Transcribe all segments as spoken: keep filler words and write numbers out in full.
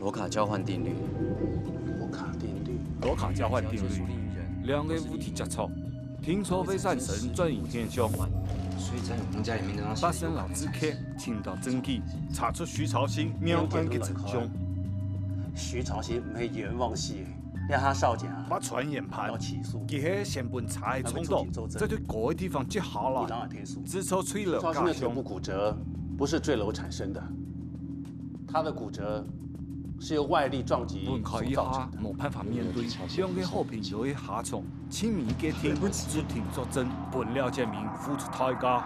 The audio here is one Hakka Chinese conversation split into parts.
罗卡交换定律。罗卡定律。罗卡交换定律，两个物体接触，定著会产生转移现象。所以在你们家里面那张八仙老师客寻到证据，查出徐朝新命案个真相。徐朝新毋係冤枉死，這下少傑啊，捌傳言判，要起訴。佢係先分車个衝動，再對高个地方跌下來，之後墜落家鄉。徐朝新的腿部骨折不是墜樓產生的，他的骨折是由外力撞擊所造成的。分開一下，無辦法面對，兩个好朋友个下場，親密个定律出庭作證，分廖建明付出代價。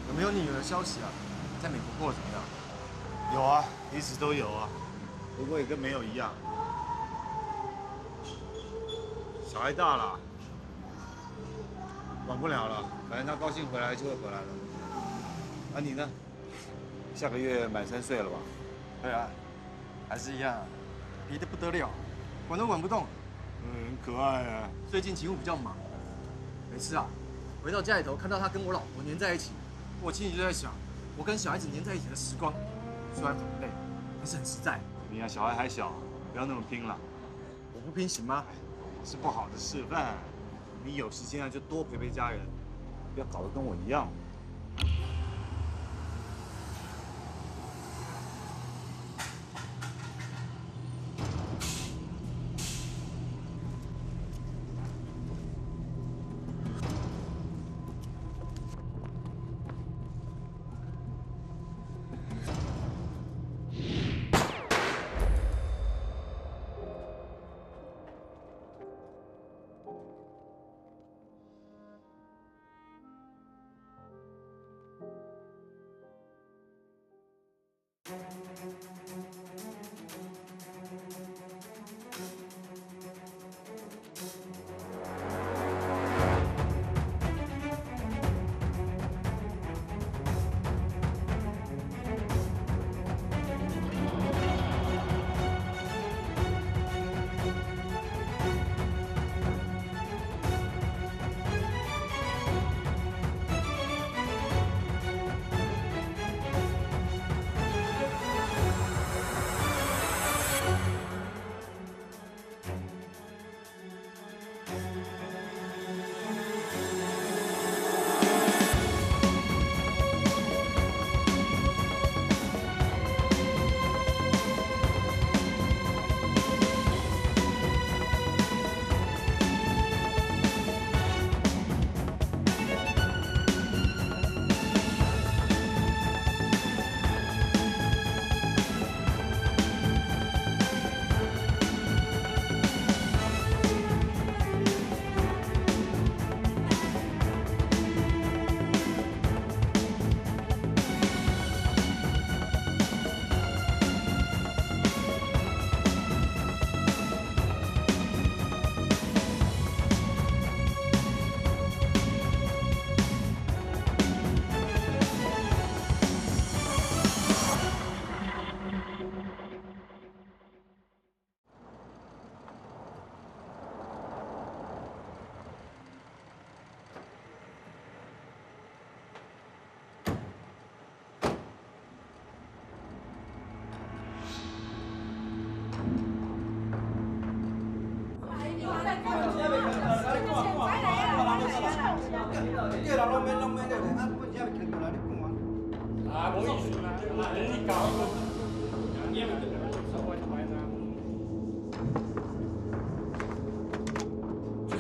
有没有你女儿消息啊？在美国过得怎么样？有啊，一直都有啊，不过也跟没有一样。小孩大了，管不了了，反正她高兴回来就会回来了。啊，你呢？下个月满三岁了吧？对啊，还是一样啊，皮得不得了，管都管不动。嗯，很可爱啊。最近勤务比较忙，每次啊，回到家里头看到她跟我老婆黏在一起，我心里就在想，我跟小孩子黏在一起的时光，虽然很累，但是很实在。你啊，小孩还小，不要那么拼了。我不拼行吗？是不好的示范。你有时间啊，就多陪陪家人，不要搞得跟我一样。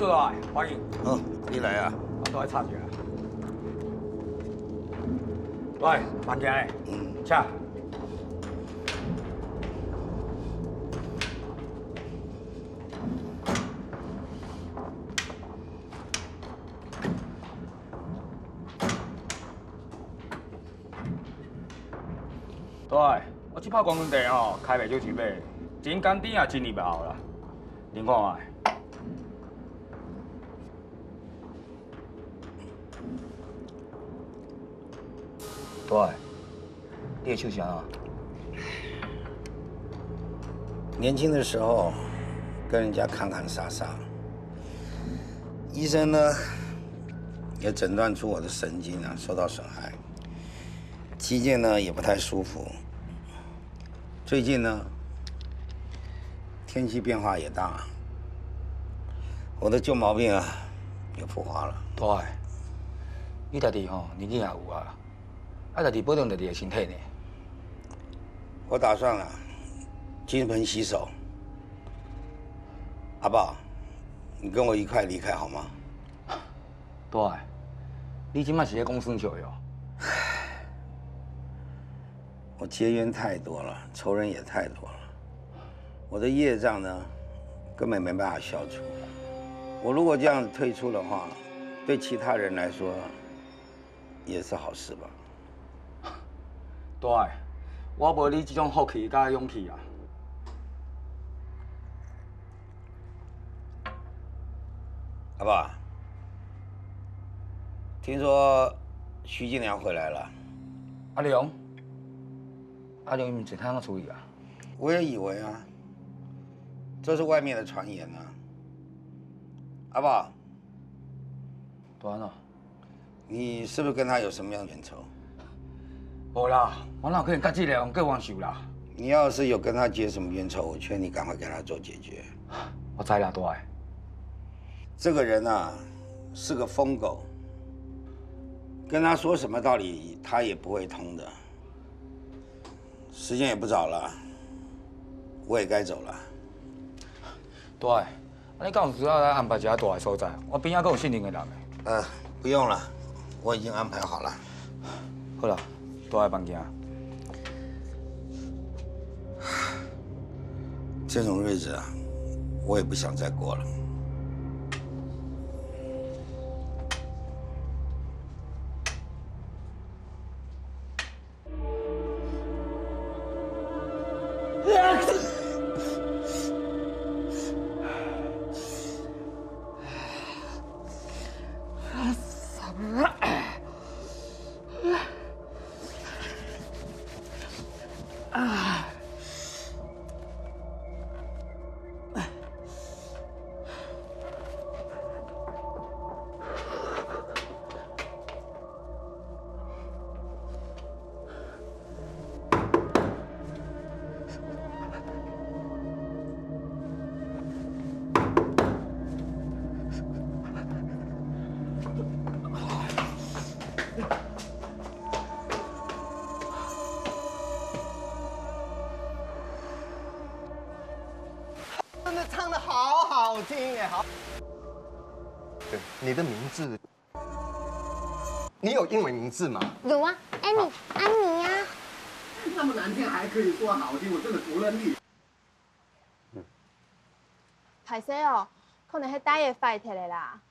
坐落來，歡迎。哦，你來啊。我都愛插一下。來，慢行咧。嗯。請。 對，我這泡光棍茶吼，開袂少錢尾，真甘甜也真入喉啦。你看啊。對，你的手是啊？年輕的時候跟人家砍砍殺殺，醫生呢也診斷出我的神經啊受到損害。 肌腱呢也不太舒服。最近呢，天氣變化也大，我的舊毛病啊也復發了。對，你家己吼，年紀也有啊，愛家己保重家己的身體呢。我打算啊，金盆洗手。阿寶，你跟我一塊離開好嗎？對，你這馬是咧講耍笑的哦。 我結冤太多了，仇人也太多了。我的業障呢，根本沒辦法消除。我如果這樣退出的話，對其他人來說也是好事吧？對，我無你這種福氣佮勇氣啊。阿爸，聽說徐金良回來了。阿良，阿良，你毋知他哪處去啊？我也以為啊，這是外面的傳言啊。阿爸，大安哦，你是不是跟他有什麼冤仇？無啦，我哪有可能佮這个人結冤仇啦？你要是有跟他結什麼冤仇，我勸你趕快跟他做解決。我知啦，大安。這個人啊，是個瘋狗，跟他說什麼道理，他也不會通的。 時間也不早了，我也該走了。對，啊你敢有需要來安排一下蹛的所在？我邊仔閣有信任的人呢。呃，不用了，我已經安排好了。好啦，蹛的房間。這種日子啊，我也不想再過了。 真的唱得好好聽耶，好。你的名字，你有英文名字吗？有啊，Annie，安妮啊。那么难听还可以说好听，我真的服了你。歹勢哦，可能係帶仔壞忒了啦。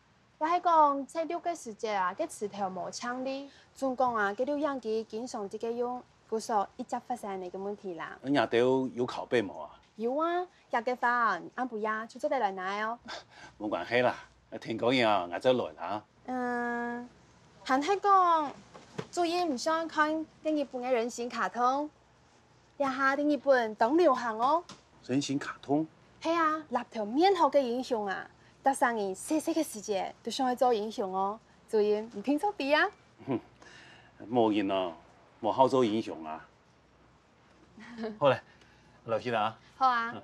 也係講，在錄个時節啊，該詞頭無淨俐，總講啊，該錄影機經常在該用，故所一直發生恁呢个問題啦。若兜有拷貝無啊？有啊，這个話，暗晡夜就做得來拿哦。無關係啦，天光日啊，𠊎再來啦。嗯，還係講，主任毋想看該日本个人形卡通？這下在日本當流行哦。人形卡通？係啊，立頭面孔个英雄啊，逐儕人細細个時節都想愛做英雄哦。主任，你聽著知啊？無人哦，無好做英雄啊。 好咧，落去啦。好啊。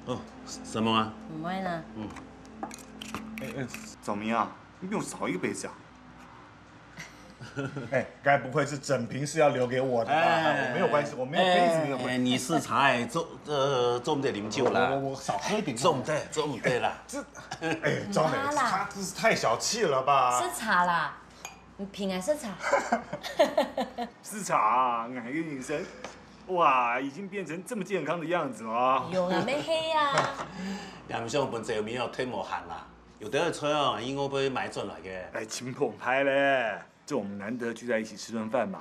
哦，什麼啊？毋會啦。嗯。哎，哎，小明啊，你比我少一個杯子啊？哎，該不會是整瓶是要留給我的吧？哎，我沒有關係，我沒有杯子，沒有關係。哎，你係茶，做，呃，做毋得啉酒啦。我，我，我少喝一點。做毋得，做毋得啦。這，哎，莊美，媽啦。他真是太小氣了吧？係茶啦，你憑麼个係茶？係茶啊，𠊎个人生，哇，已經變成這麼健康的樣子了。有啊，乜係啊。你還想本身有沒有忒無閒啦？ 有兜个菜哦，𠊎等外背買轉來个。哎，真澎湃咧！這我們難得聚在一起吃頓飯嘛，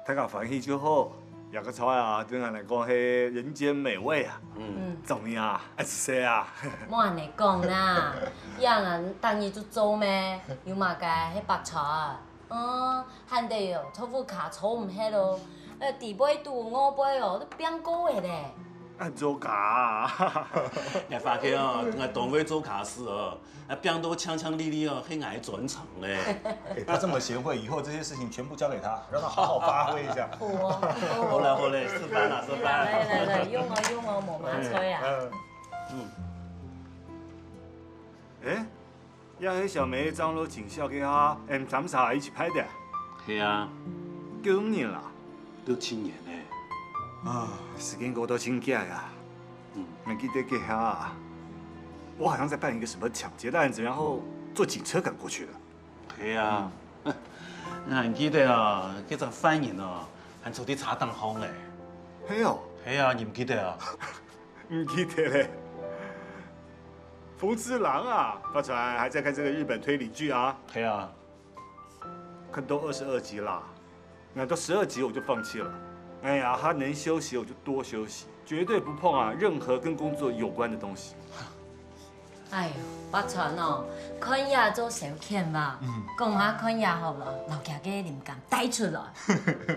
大家歡喜就好。這個菜啊，對𠊎來講係人間美味啊。嗯。怎麼樣啊？愛食無啊？莫恁樣講啦，樣啊，逐日就做咩，有麼个係白菜？ 哦，還得哦，豆腐卡坐毋核哦，呃，底背肚、外背哦，都變過个咧。恁做假啊！你發覺哦，𠊎當會做家事哦，啊，變到強強力力哦，係𠊎專長咧。哎，他這麼賢慧，以後這些事情全部交給他，讓他好好發揮一下。好哦，好哦。好了好了，食飯啦，食飯啦。來來來，用哦用哦，無麻煩啊。嗯。嗯。哎， 這係小梅張羅請小客客，嗯，咱們仨一起拍的。係啊。幾多年了？六七年了。啊，時間過到真快啊。嗯。還記得該下啊，我好像在辦一個什麼搶劫的案子，然後坐警車趕過去的。係啊。嗯。𠊎還記得啊，該隻犯人哦，還坐在車頂項咧。係哦。係啊，你毋記得啊？ 毋記得咧。馮志郎啊，發傳還在看這個日本推理劇啊。係啊。看到二十二集啦，那到十二集我就放棄了。哎呀，他能休息我就多休息，絕對不碰啊任何跟工作有關的東西。哎喲，發傳哦，看戲做消遣嘛，嗯。講下看戲好了，摎厥个靈感帶出來。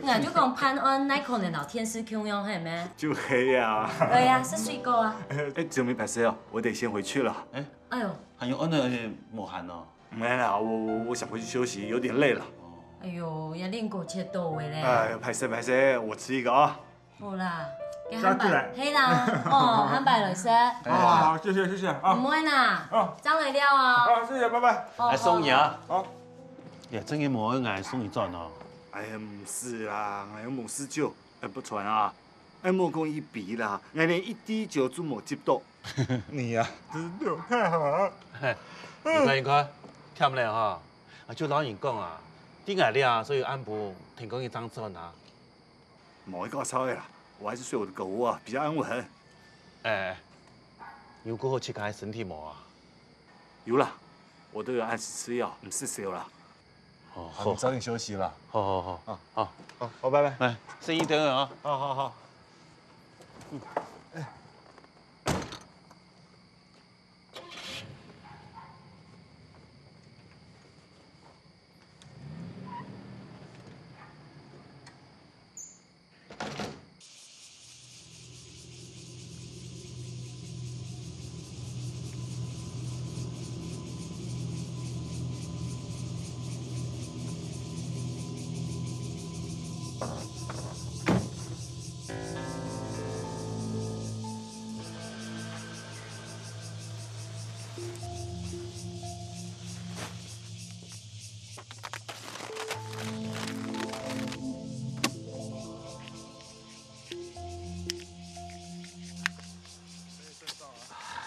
𠊎就講辦案哪可能摎電視共樣，係無？就係啊。對啊，食水果啊。哎，小明歹勢哦，我得先回去了。哎，哎喲，還有恁樣無閒哦。毋係啦，我，我，我想回去休息，有點累了。哎喲，也恁過切到位咧。哎，歹勢歹勢，我吃一個啊。好啦，該下擺，加起來。係啦，哦，下擺來食。哎呀，好，謝謝，謝謝啊。毋會啦，哦。正來尞啊。啊，謝謝，拜拜。哦，來送你啊。好。好。也真个無愛𠊎送你轉哦。哎呀，毋使啦，𠊎又無事做，哎，發傳啊。 哎，莫講一杯啦，𠊎連一滴酒都無接到。你呀，真係太好了。嘿，你看，你看，甜了哈。啊，就摎你講啊，知𠊎尞啊，所以暗晡天光日正轉啊。莫搞笑个啦，我還是睡我的狗窩啊，比較安穩。哎，你有顧好自家个身體無啊？有啦，我都有按時吃藥，毋使愁啦。 哦，好，你早點休息啦。好好好，啊，好，好，好，拜拜。哎，生意等等啊。好好好。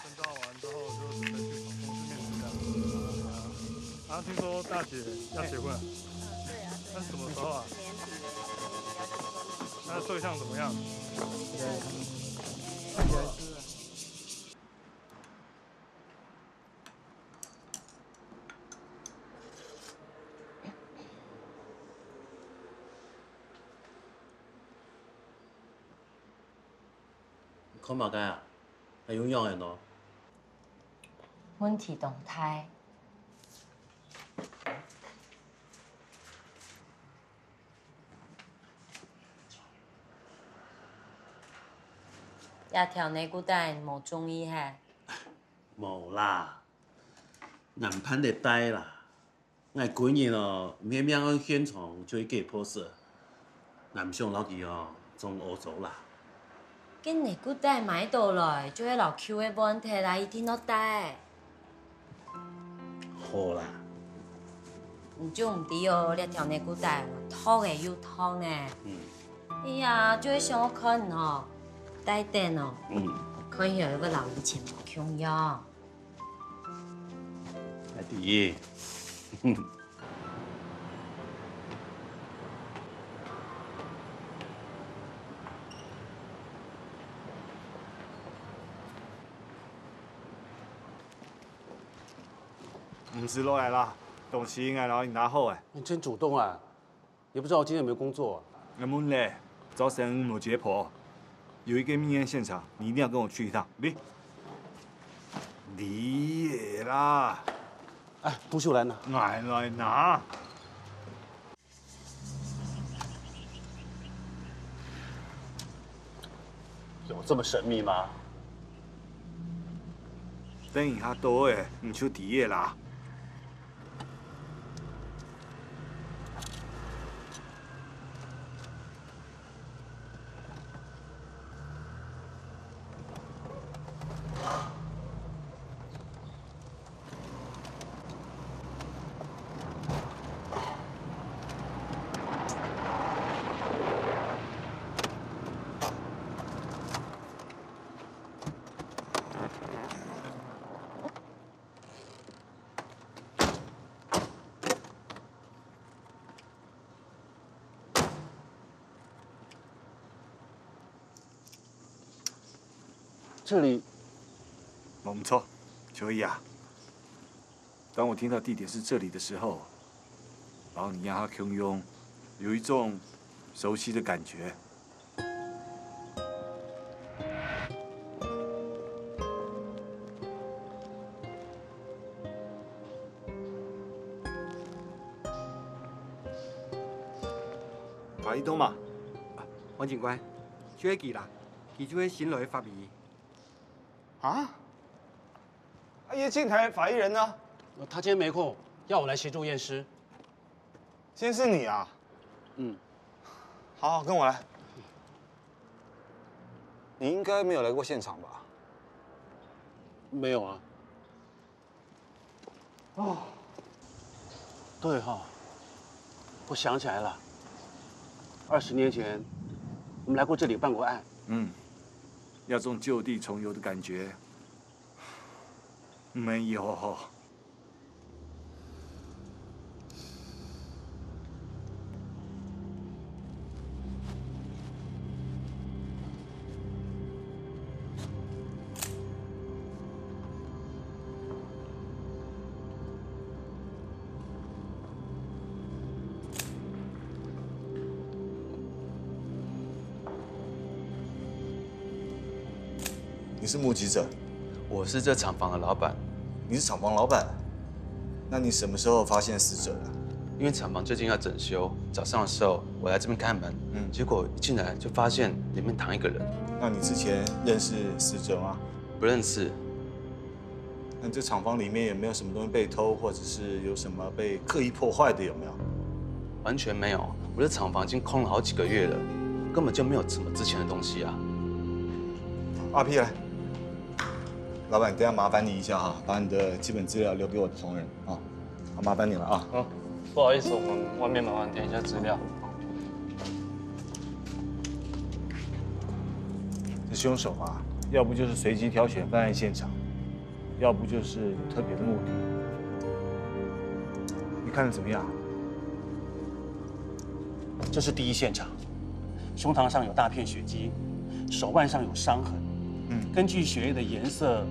深造完之後就準備去考公司面試這樣。啊，聽說大姐要結婚了？嗯，對啊，對啊。那什麼時候啊？年底了，年底要結婚了。那對象怎麼樣？看麼个啊？還有樣个喏？問題當大。 這條內褲帶無中意係？無啦，𠊎毋盼得戴啦。𠊎個人哦，毋係命案現場就係解剖師，𠊎毋想摎佢哦，裝屙糟啦。該尼古帶買到來，就係摎舊个換忒啦，一定愛戴。好啦。你就毋知哦，這條尼古帶哦，燙个又燙呢。嗯。哎呀，就係想愛看哦，戴等哦，嗯。看起來會摎以前無共樣。阿弟。 毋使落來啦，東西𠊎摎你拿好欸。你真主動啊！也不知道我今天有沒有工作啊。𠊎問咧，朝晨有無接駁？有一個命案現場，你一定要跟我去一趟。你，你个啦！哎，東西我來拿。𠊎來拿。 有這麼神秘嗎？等一下到欸，你就知个啦。 這裡。無毋著，就係這。當我聽到地點是這裡的時候，摎你也共樣，有一種熟悉的感覺。 法醫到嗎？黃警官，就係佢啦，佢就係新來个法醫。啊？啊，葉慶台法醫人呢？他今天沒空，要我來協助驗屍。今天是你啊？嗯。好，好，跟我來。你應該沒有來過現場吧？沒有啊。 哦，對哈，我想起來了，二十年前我們來過這裡辦過案。嗯，那種舊地重遊的感覺。沒有。 你是目擊者？我是這廠房的老闆。你是廠房老闆？那你什麼時候發現死者的？因為廠房最近要整修，早上的時候我來這邊開門，嗯。結果一進來就發現裡面躺一個人。那你之前認識死者嗎？不認識。 那你這廠房裡面有沒有什麼東西被偷，或者是有什麼被刻意破壞的，有沒有？完全沒有，我的廠房已經空了好幾個月了，根本就沒有什麼值錢的東西啊。阿P來，老闆，等一下麻煩你一下哈，把你的基本資料留給我的同仁啊，好，麻煩你了啊。好，不好意思，我們外面麻煩填一下資料。這兇手啊，要不就是隨機挑選犯案現場， 要不就是有特別的目的。你看得怎麼樣？這是第一現場，胸膛上有大片血跡，手腕上有傷痕。嗯。根據血液的顏色、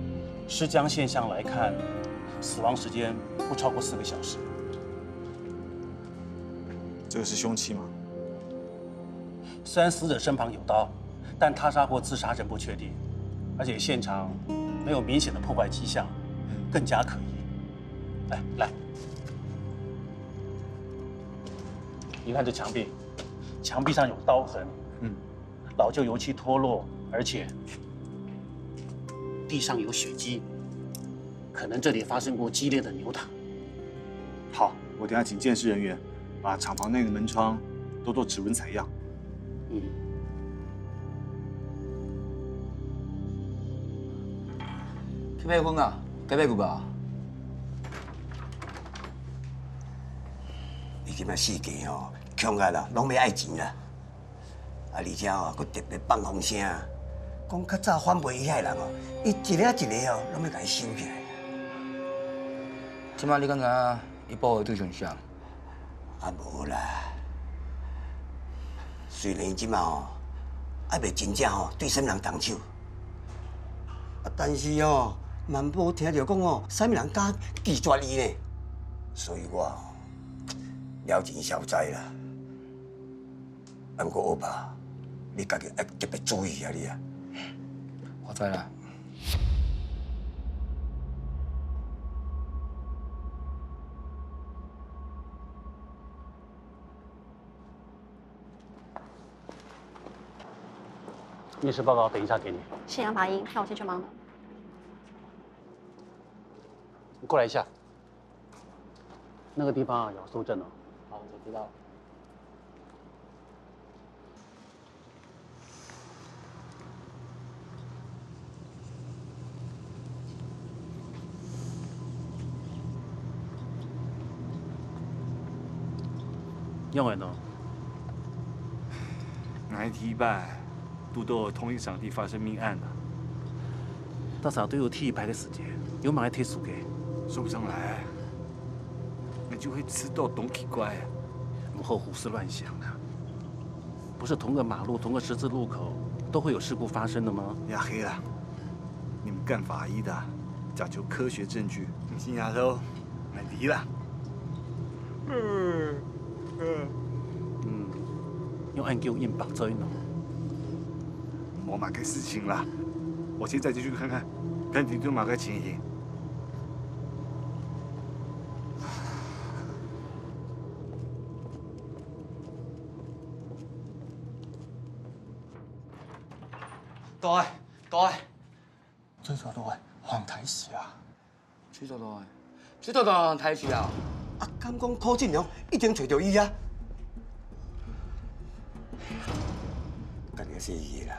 屍僵現象來看，死亡時間不超過四個小時。這個是兇器嗎？ 雖然死者身旁有刀，但他殺或自殺仍不確定，而且現場沒有明顯的破壞跡象，更加可疑。來，來，你看這牆壁，牆壁上有刀痕，嗯。老舊油漆脫落，而且地上有血跡，可能這裡發生過激烈的扭打。 好，我等下請鑑識人員把廠房內的門窗都做指紋採樣。嗯。結婚啊？結婚啊？伊這擺四界吼，窮甲啦，攏欲愛錢啦。啊，而且吼，閣特別放風聲，講較早反背伊遐人吼，伊一个一个吼，攏欲共伊收起來。這擺你敢知影伊報的對象是啥？ 啊，無啦。雖然伊這馬吼，猶未真正吼對啥物人動手，啊，但是吼，嘛無聽著講吼，啥物人敢拒絕伊呢。所以我吼，了情消災啦。啊，毋過歐巴，你家己愛特別注意啊，你啊。我知啦。 验尸报告等一下给你。是杨法医，那我先去忙了。你过来一下，那个地方啊有搜证哦。好，我知道。 仰會呢？𠊎第一擺堵著同一場地發生命案啊！大家都有第一擺个時間，有麼个特殊个？說不上來，你就會知道當奇怪啊！毋好胡思亂想啦。不是同個馬路、同個十字路口都會有事故發生的嗎？也係啦，你們幹法醫的，講求科學證據。你信下頭， 𠊎知啦。嗯，用恁久應白嘴呢。無麼个事情啦，我現在就去看看，看你有麼个情形。到位，到位。 追查到个，予人刣死啊！追查到个，追查到个，予人刣死啊！啊，敢講柯振良已經找到伊啊？家己死去啦！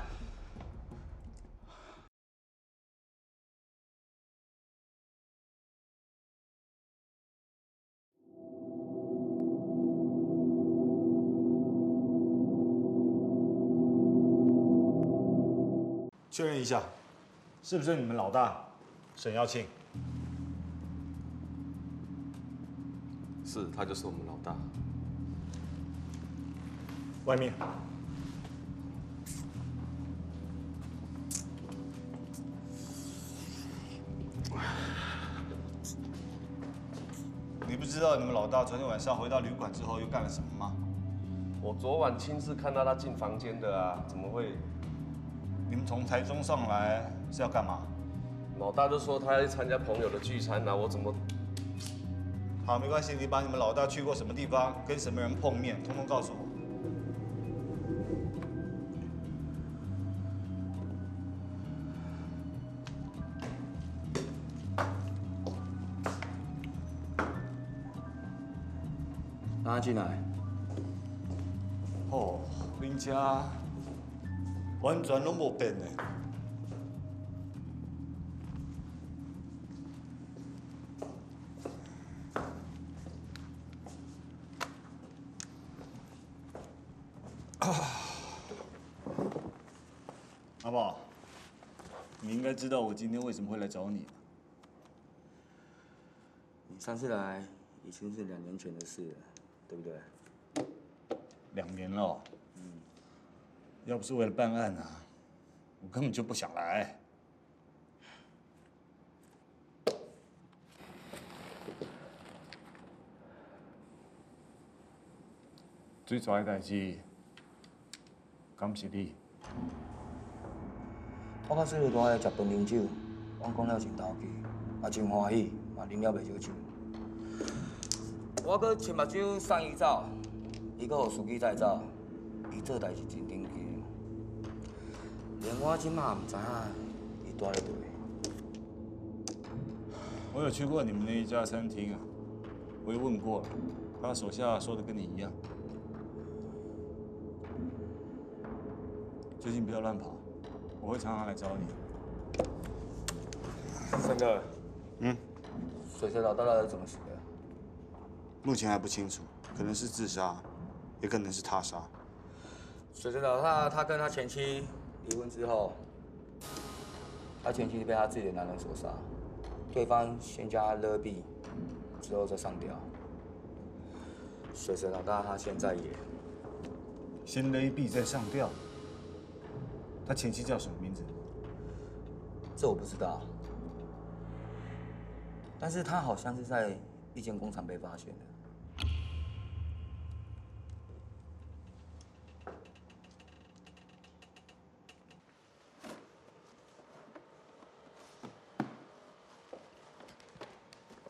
确认一下，是不是你们老大沈耀庆？是，他就是我们老大。外面。 你不知道你们老大昨天晚上回到旅馆之后又干了什么吗？我昨晚亲自看到他进房间的啊，怎么会？你们从台中上来是要干嘛？老大就说他要去参加朋友的聚餐啊，我怎么……好，没关系，你把你们老大去过什么地方，跟什么人碰面，通通告诉我。 阿进來。哦，恁遮完全攏無變呢。阿寶，你應該知道我今天為什麼會來找你。 你上次來已經是兩年前的事了，對不對？兩年了哦。嗯。要不是為了辦案啊，我根本就不想來。最主要的代誌， 感謝你。我佮水路大个食飯啉酒，阮講了真投機，嘛真歡喜，嘛啉了袂少酒。我閣穿目睭送伊走，伊閣予司機載走，伊做代誌真頂級。連我這馬也毋知影伊蹛咧佗。我有去過你們那一家餐廳啊，我也問過了，他手下說的跟你一樣。 最近不要亂跑，我會常常來找你。森哥，嗯，水神老大到底是怎么死的？目前还不清楚，可能是自杀，也可能是他杀。水神老大他跟他前妻离婚之后，他前妻被他自己的男人所杀，对方先将他勒毙，之后再上吊。水神老大他现在也先勒毙再上吊。他前妻叫什么名字？这我不知道，但是他好像是在一间工厂被发现的。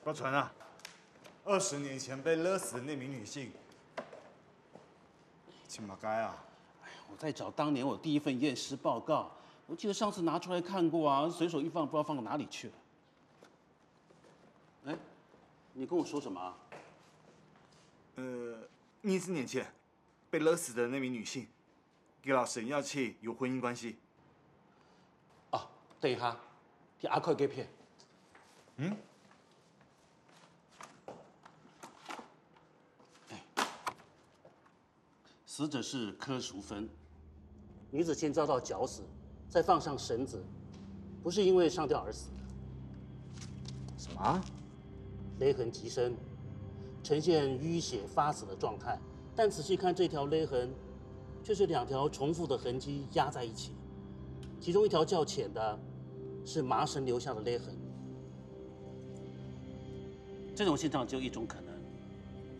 不要传啊！二十年前被勒死的那名女性，去哪该啊？我在找当年我第一份验尸报告，我记得上次拿出来看过啊，随手一放，不知道放到哪里去了。哎，你跟我说什么啊？呃，二十年前被勒死的那名女性，佮沈耀庆有婚姻关系。哦，等一下，你阿快给骗。嗯？死者是柯淑芬，女子先遭到绞死，再放上绳子，不是因为上吊而死的。什么？勒痕极深，呈现淤血发紫的状态。但仔细看这条勒痕，却是两条重复的痕迹压在一起，其中一条较浅的是麻绳留下的勒痕。这种现象只有一种可能，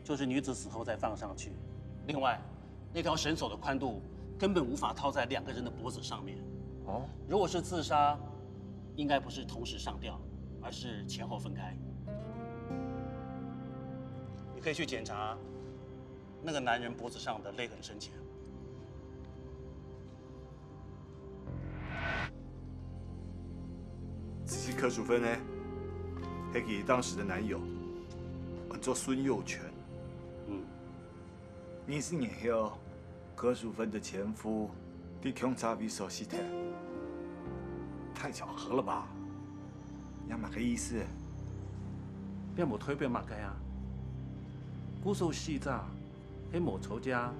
就是女子死后再放上去。另外，那条绳索的宽度根本无法套在两个人的脖子上面。哦，如果是自杀，应该不是同时上吊，而是前后分开。你可以去检查那个男人脖子上的勒痕深浅。这是柯淑芬呢，是佢当时的男友，安做孙佑全。嗯，二十年后，柯淑芬的前夫在穷查比所死的，太巧合了吧？也么个意思？变无推变么个呀？故所死者，係无吵架、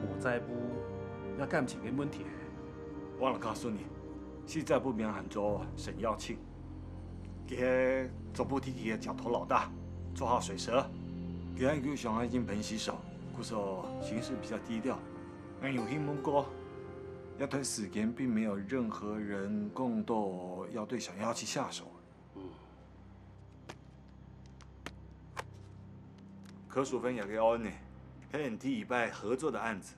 无债务、也感情个问题。我来告诉你，死者本名安做沈耀庆。 佢係做部地个角头老大，做下水蛇。佢个故鄉已经搬西首，故所行事比较低调。俺有听闻过，那段时间并没有任何人讲到要对沈耀庆下手。嗯。柯淑芬也个案呢，係俺第一摆合作的案子。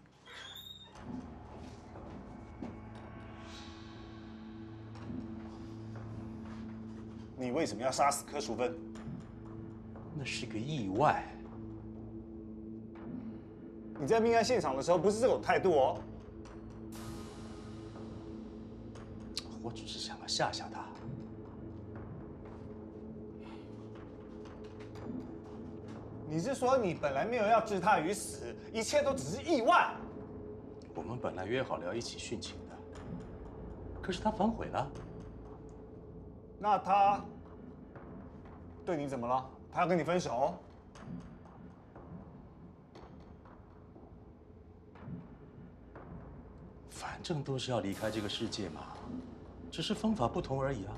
你为什么要杀死柯淑芬？那是个意外。你在命案现场的时候不是这种态度哦。我只是想要吓吓他。你是说你本来没有要置他于死，一切都只是意外？我们本来约好了要一起殉情的，可是他反悔了。 那他对你怎么了？他要跟你分手？反正都是要离开这个世界嘛，只是方法不同而已啊。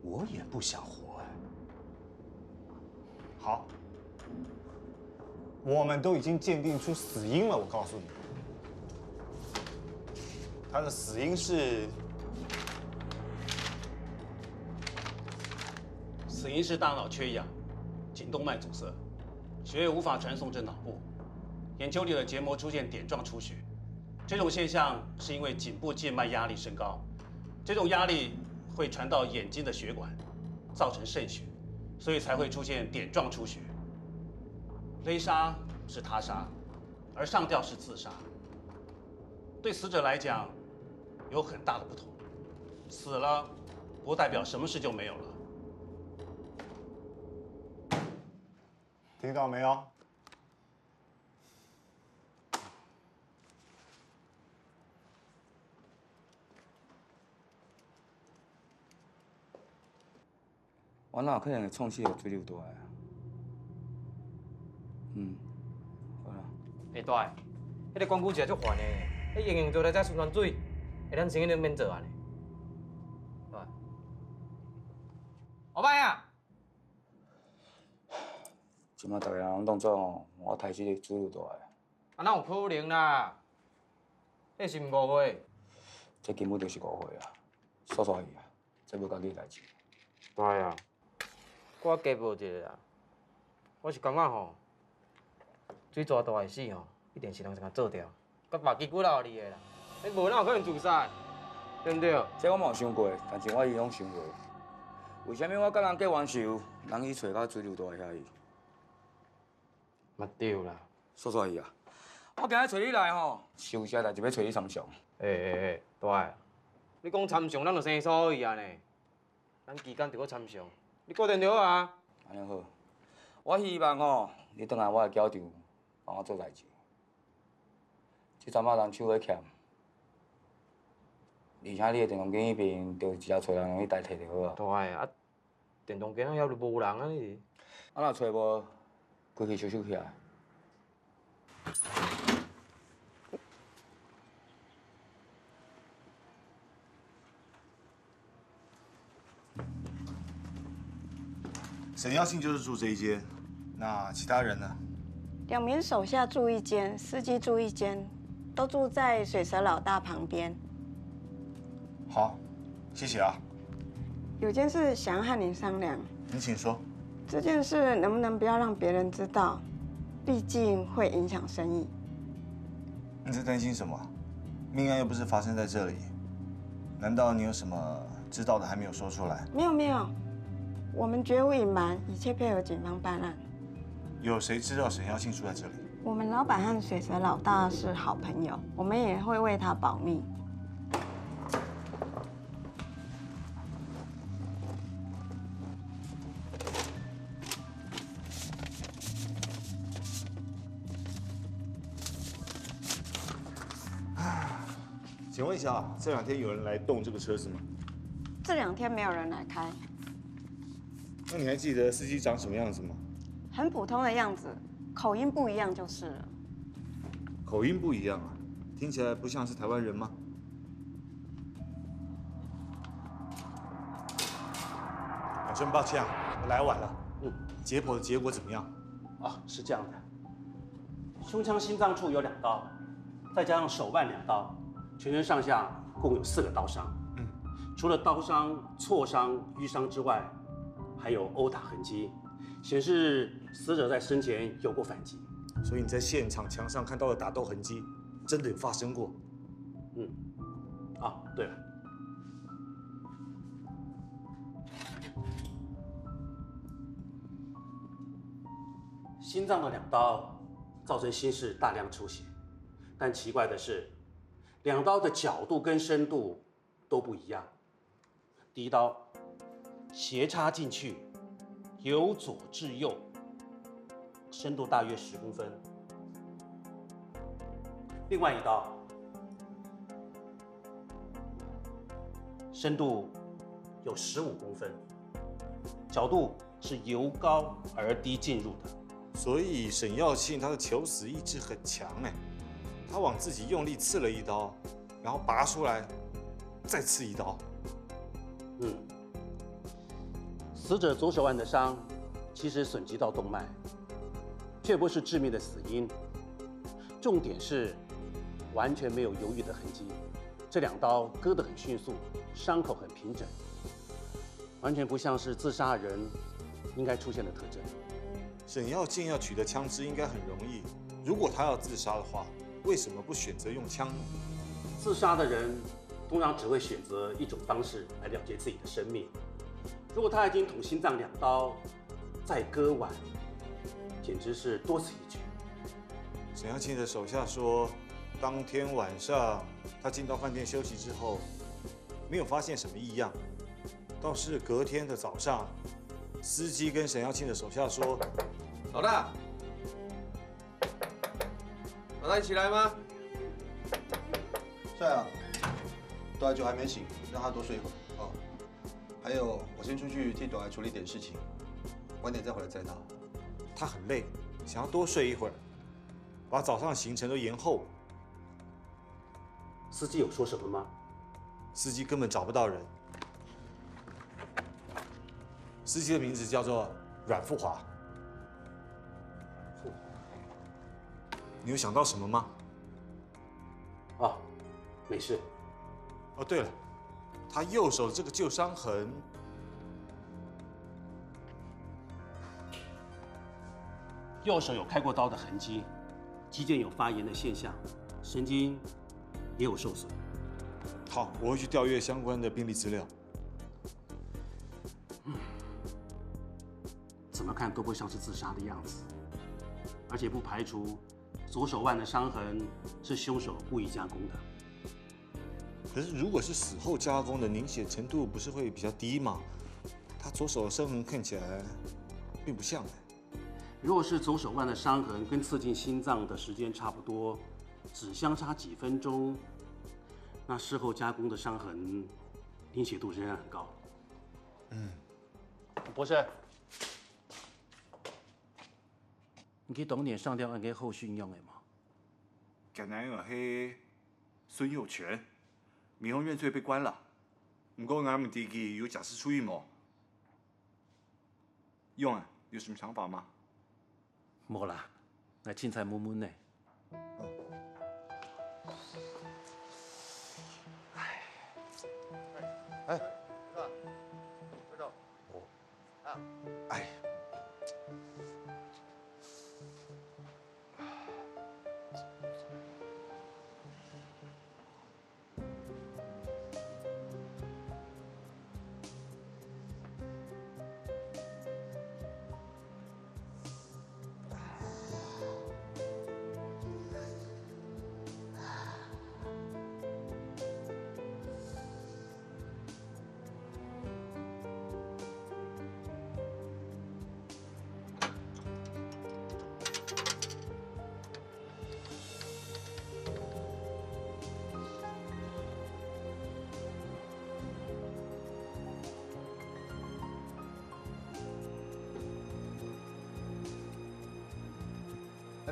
我也不想活哎。好，我们都已经鉴定出死因了，我告诉你。 他的死因是，死因是大脑缺氧，颈动脉阻塞，血液无法传送至脑部，眼球里的结膜出现点状出血。这种现象是因为颈部静脉压力升高，这种压力会传到眼睛的血管，造成渗血，所以才会出现点状出血。勒杀是他杀，而上吊是自杀。对死者来讲，有很大的不同。死了，不代表什么事就没有了。听到没有？我哪有可能會創死予水流大啊？嗯，好啦。欸，大的，彼个光顧者足煩的，彼用用就來遮泅泅水，欸，咱生意都免做按呢。大的。後擺啊！這馬逐个人攏當做吼，我刣死水流大的。啊，哪有可能啦？彼是誤會。這根本就是誤會啊！煞煞去啊！ 這無家己的代誌。對啊，我加報一个啦。我是感覺吼，水蛇大的死吼，一定是人共做掉，共別支骨摎你的啦。你無哪有可能自殺，對毋對？這我嘛有想過，但是我一直攏想無，為啥物我佮人結冤仇，人去揣到水流大的遐去？ 嘛對啦。煞煞去啊！我今仔揣你來吼，是有一項代誌欲揣你參詳。欸欸欸，大的，你講參詳，咱就生疏去啊呢。咱期間就閣參詳，你掛電話啊。按呢好，我希望吼，你轉來我的筊場，幫我做代誌。這陣仔人手會欠，而且你的電動間彼爿，就直接揣人去代替就好啊。大的啊， 電動間仔也無人啊你。啊若揣無，規氣收收起來。沈耀庆就是住這一間，那其他人呢？兩名手下住一間，司機住一間，都住在水蛇老大旁邊。 好，謝謝啊。有件事想要和您商量。您請說。这件事能不能不要让别人知道？毕竟会影响生意。你在担心什么？命案又不是发生在这里，难道你有什么知道的还没有说出来？没有没有，我们绝无隐瞒，一切配合警方办案。有谁知道沈耀庆住在这里？我们老板和水蛇老大是好朋友，我们也会为他保密。 请问一下，这两天有人来动这个车子吗？这两天没有人来开。那你还记得司机长什么样子吗？很普通的样子，口音不一样就是了。口音不一样啊，听起来不像是台湾人吗？啊，真抱歉啊，我来晚了。嗯，解剖的结果怎么样？啊，是这样的，胸腔心脏处有两刀，再加上手腕两刀，全身上下共有四个刀伤。嗯，除了刀伤、挫伤、瘀伤之外，还有殴打痕迹，显示死者在生前有过反击。所以你在现场墙上看到的打斗痕迹，真的有发生过？嗯，啊，对了。 心脏的两刀造成心室大量出血，但奇怪的是，两刀的角度跟深度都不一样。第一刀斜插进去，由左至右，深度大约十公分。另外一刀深度有十五公分，角度是由高而低进入的。所以沈耀庆他的求死意志很强哎，他往自己用力刺了一刀，然后拔出来，再刺一刀。嗯，死者左手腕的伤其实损及到动脉，却不是致命的死因。重点是完全没有犹豫的痕迹，这两刀割得很迅速，伤口很平整，完全不像是自杀人应该出现的特征。沈耀庆要取得枪支应该很容易，如果他要自杀的话，为什么不选择用枪呢？自杀的人通常只会选择一种方式来了结自己的生命。如果他已经捅心脏两刀，再割腕，简直是多此一举。沈耀庆的手下说，当天晚上他进到饭店休息之后，没有发现什么异样，倒是隔天的早上，司机跟沈耀庆的手下说：“老大，老大，你起来吗？”“在啊，都还没醒，让他多睡一会儿。”“哦。”还有，我先出去替短孩处理点事情，晚点再回来载他。他很累，想要多睡一会儿，把早上行程都延后。司机有说什么吗？司机根本找不到人。司机的名字叫做阮富华。你有想到什么吗？啊，没事。哦，对了，他右手这个旧伤痕，右手有开过刀的痕迹，肌腱有发炎的现象，神经也有受损。好，我会去调阅相关的病历资料。怎么看都不像是自杀的样子，而且不排除左手腕的伤痕是凶手故意加工的。可是如果是死后加工的，凝血程度不是会比较低吗？他左手的伤痕看起来并不像欸。如果是左手腕的伤痕跟刺进心脏的时间差不多，只相差几分钟，那事后加工的伤痕凝血度仍然很高。嗯，博士，你去当年上吊案个后续仰仔無？佢个男友係孫佑全，民風院最被关了。毋过俺毋知佢有假释出狱無？勇啊，有什么想法吗？无啦，𠊎凊彩问问呢。哎，哎，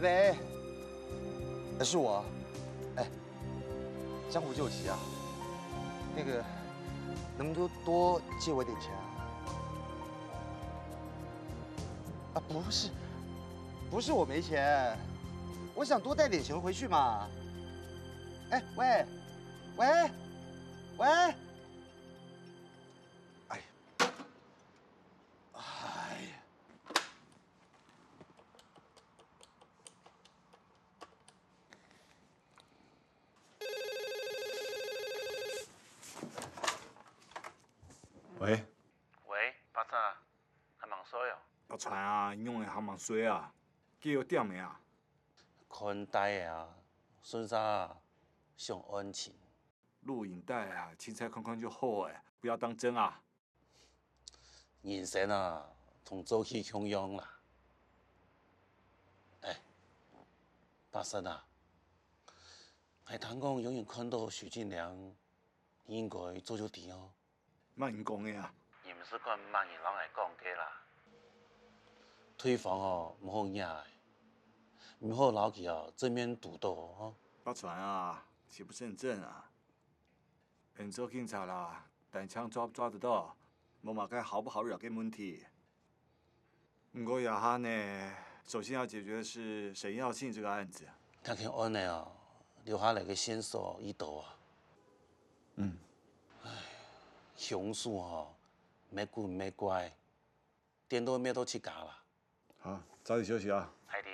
喂，是我。哎，江湖救急啊，那个，能不能多借我点钱啊？啊，不是，不是我没钱，我想多带点钱回去嘛。哎，喂，喂，喂，哎，哎呀。 喂。喂，伯承，還吂睡哦？阿傳啊，仰仔還吂睡啊？幾多點了啊？看帶仔啊，順續啊，想案情。錄影帶啊，凊彩看看就好欸，不要當真啊。 人生啊，同做戲共樣啦。哎，伯承啊，𠊎聽講有人看著許晉良，你應該早就知哦。麼人講个啊？你毋使管麼人摎𠊎講个啦。對方哦，毋好惹欸，毋好摎佢哦正面堵著哦。伯承啊，邪不勝正啊。 𠊎做警察啦，單槍抓不抓得到，無麼个好不好惹个問題。毋過這下呢，首先要解決的是沈耀信這個案子。這件案仔哦，留下來个線索已多啊。嗯。唉，兇手吼，乜古乜怪，顛倒滅到自家啦。好，早點休息啊。係的。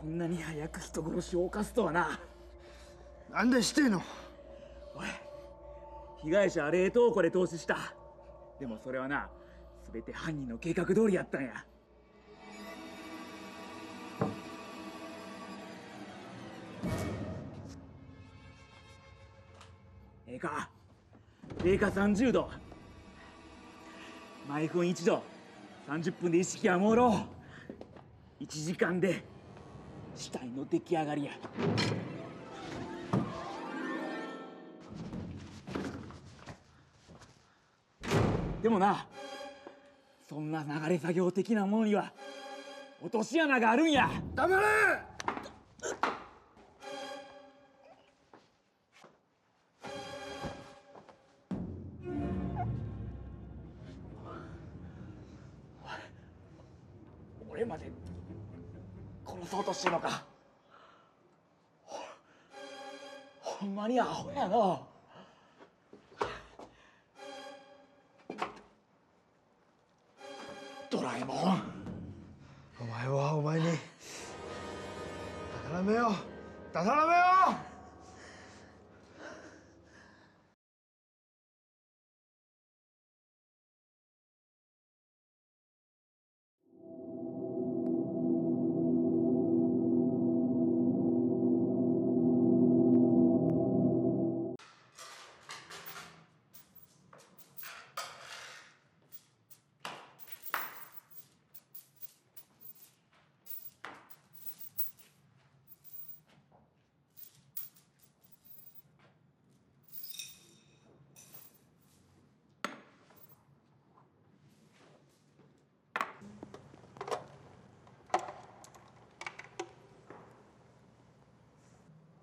こんなに早く人殺しを犯すとはな。なんで知ってんの？おい、被害者は冷凍庫で凍死した。でもそれはな、すべて犯人の計画通りやったんや。ええか？零下さんじゅうど。毎分いちど、さんじゅっぷんで意識は朦朧。いちじかんで、死体の出来上がりや。でもな、そんな流れ作業的なものには、落とし穴があるんや。黙れ！俺まで殺そうとしてんのか？ほ、ほんまにアホやの。ドラえもん。お前はお前に、たたらめよ。たたらめよ。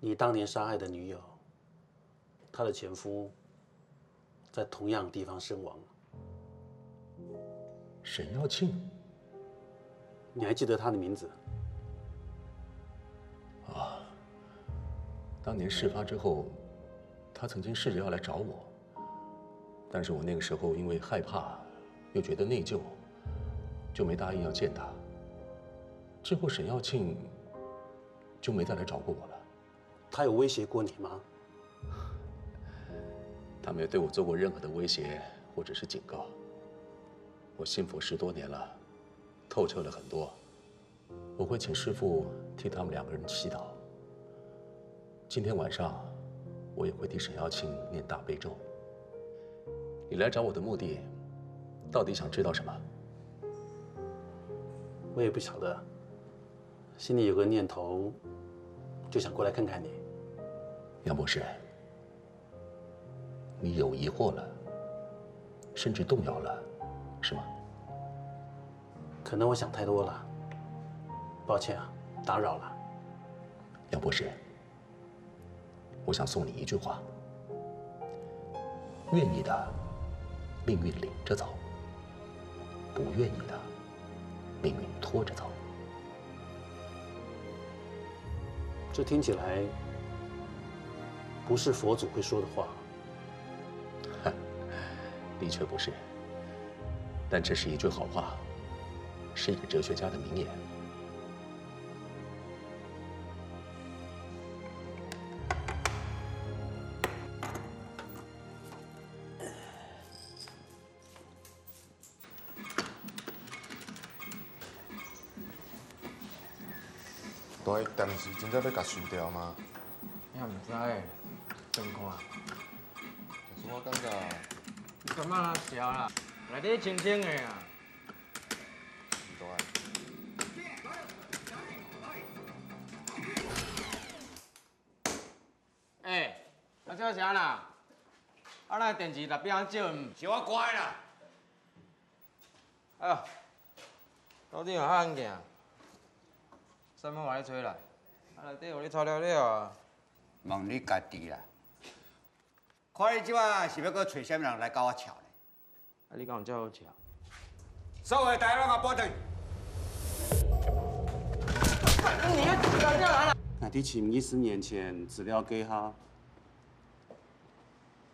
你当年杀害的女友，她的前夫在同样地方身亡。沈耀庆？你还记得他的名字？啊，当年事发之后，他曾经试着要来找我，但是我那个时候因为害怕，又觉得内疚，就没答应要见他。之后沈耀庆就没再来找过我了。他有威胁过你吗？他没有对我做过任何的威胁或者是警告。我信佛十多年了，透彻了很多。我会请师父替他们两个人祈祷。今天晚上，我也会替沈耀庆念大悲咒。你来找我的目的，到底想知道什么？我也不晓得，心里有个念头，就想过来看看你。杨博士，你有疑惑了，甚至动摇了，是吗？可能我想太多了，抱歉啊，打扰了。杨博士，我想送你一句话：愿意的，命运领着走；不愿意的，命运拖着走。这听起来不是佛祖会说的话。的确不是，但这是一句好话，是一个哲学家的名言。 大，电视真正欲共收掉吗？你也毋知欸，等看。但是我感覺，你感覺哪潲啦？內底清清个啊。毋知。欸，啊這是啥啦？啊咱電視立板照，嗯，是我關的啦。 哎喲，到底有遐安靜？啥物話咧吹來？啊內底有咧吵了了啊？問你家己啦。看你這擺是欲閣揣啥物人來佮我吵咧？啊你敢有遮好吵？所有的代誌攏共搬轉。你要吵架啦！𠊎佇尋二十年前資料該下，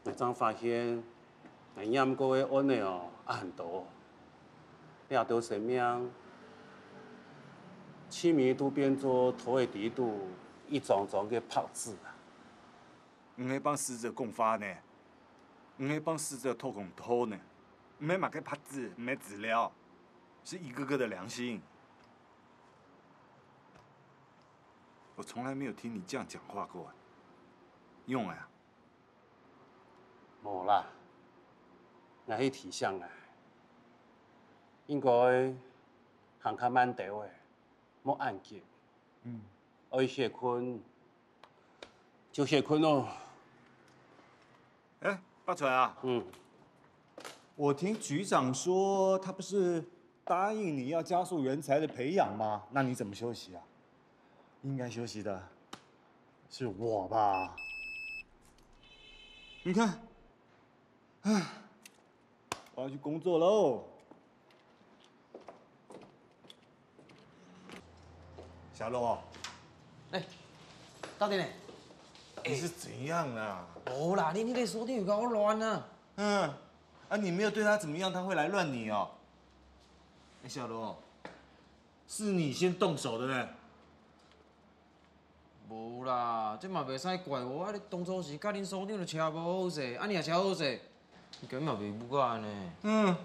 𠊎正發現，𠊎念過个案例哦，恁多。這兜生命，清明都變做土地肚一張張个白紙啊。你係幫死者講話呢，你係幫死者討公道呢，毋係麼个白紙，毋係資料，是一個個的良心。我從來沒有聽你這樣講話過，用啊！無啦，𠊎係提醒啊，應該行較慢兜仔，莫恁急。嗯，愛歇睏就歇睏咯。哎，八川啊，嗯，我聽局長說，他不是答應你要加速人才的培養嗎？那你怎麼休息啊？應該休息的是我吧？你看，唉，我要去工作喽。小羅，哎，到底呢？你是怎樣啊？無啦，你那個所長有夠亂啊！嗯，啊，你沒有對他怎麼樣，他會來亂你哦。哎，小羅，是你先動手的呢。無啦，這嘛袂使怪我啊！你當初時佮恁所長就車無好勢，啊，你也車好勢，你根本嘛袂不過呢。嗯，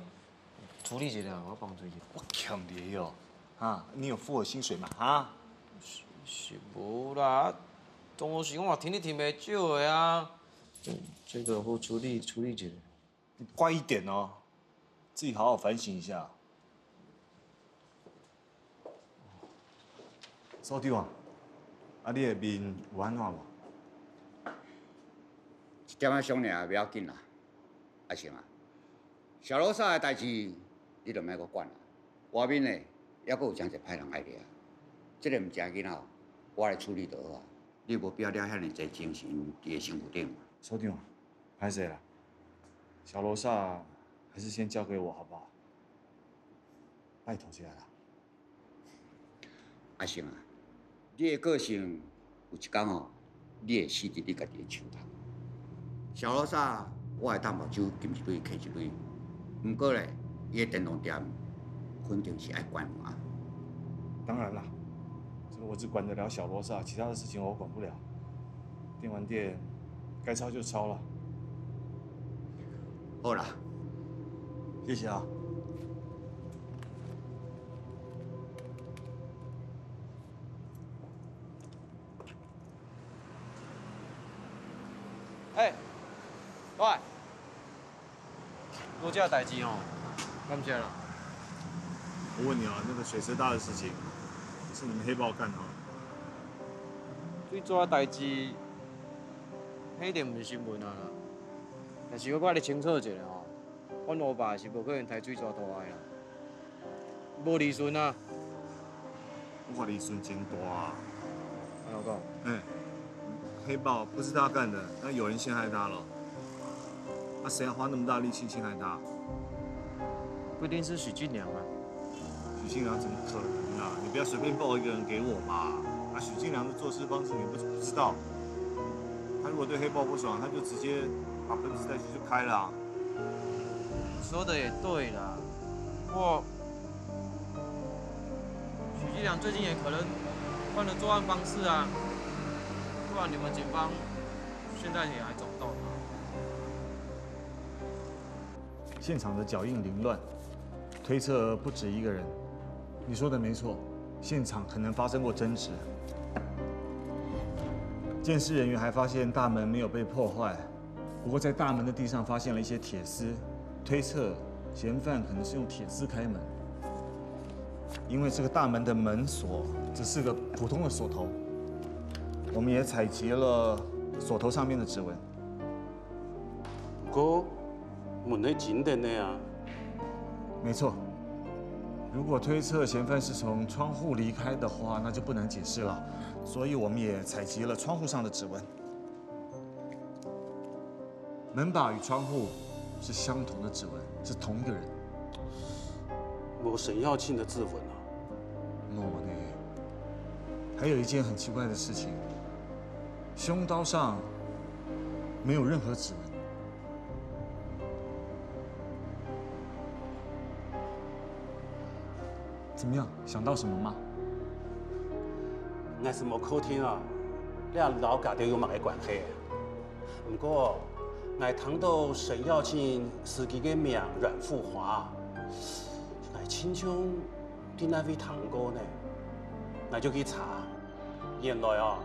處理一下，我幫助你。我欠你哦，哈，你有付我薪水嗎？哈？是，是無啦，當初時我嘛挺你挺袂少的啊。這，這個好處理，處理一下。 你乖一點哦，自己好好反省一下。所長啊，啊，你的面有按怎無？一點仔傷爾，袂要緊啦，阿成啊。小羅莎的代誌，你就莫閣管啦。外面呢，猶閣有誠濟歹人愛掠，這个毋正經啊，我來處理就好啊。你無必要掠遐爾濟精神佇你的身軀頂。所長啊， 歹勢啦，小羅莎還是先交給我好不好？拜託一下啦。阿成啊，你的個性有一工哦，你會死佇你家己的手頭。小羅莎，我會當目睭金一蕊開一蕊，毋過咧，伊的電動店肯定是愛關門啊。當然啦，這個我只管得了小羅莎，其他的事情我管不了。 電玩店該抄就抄了。好啦，謝謝啊。哎，喂， 做這代誌吼，感謝啦。我問你啊，那個水車大的事情，是你們黑豹幹的啊？水車代誌，彼一定毋是新聞啊啦。但是我共你清楚一下吼，阮老爸是無可能刣水車大的啦，無利潤啊。 我利潤真大啊。按怎講？哎，黑豹不是他幹的，那有人陷害他了。那誰要花那麼大力氣陷害他？不一定是許進良啊。許進良怎麼可能啊？你不要隨便報一個人給我嘛。啊，許進良的做事方式你不，不知道。他如果對黑豹不爽，他就直接把奔馳帶去就開了啊。 說的也對啦，不過許進良最近也可能換了作案方式啊，不然你們警方現在也還找不到他。現場的腳印凌亂，推測不止一個人。你說的沒錯，現場可能發生過爭執。鑑識人員還發現大門沒有被破壞， 不過在大門的地上發現了一些鐵絲，推測嫌犯可能是用鐵絲開門，因為這個大門的門鎖只是個普通的鎖頭，我們也採集了鎖頭上面的指紋。不過，門係真的呢啊。沒錯，如果推測嫌犯是從窗戶離開的話，那就不難解釋了。所以我們也採集了窗戶上的指紋。 門把與窗戶是相同的指紋，是同一個人。無沈耀慶的指紋啊？無呢。還有一件很奇怪的事情，兇刀上沒有任何指紋。怎麼樣？想到什麼嗎？ 𠊎係無確定啊，這摎佢兜有麼个關係？毋過，𠊎聽到沈耀慶司機个名阮富華，𠊎親像在哪位聽過呢？𠊎就去查，原來啊，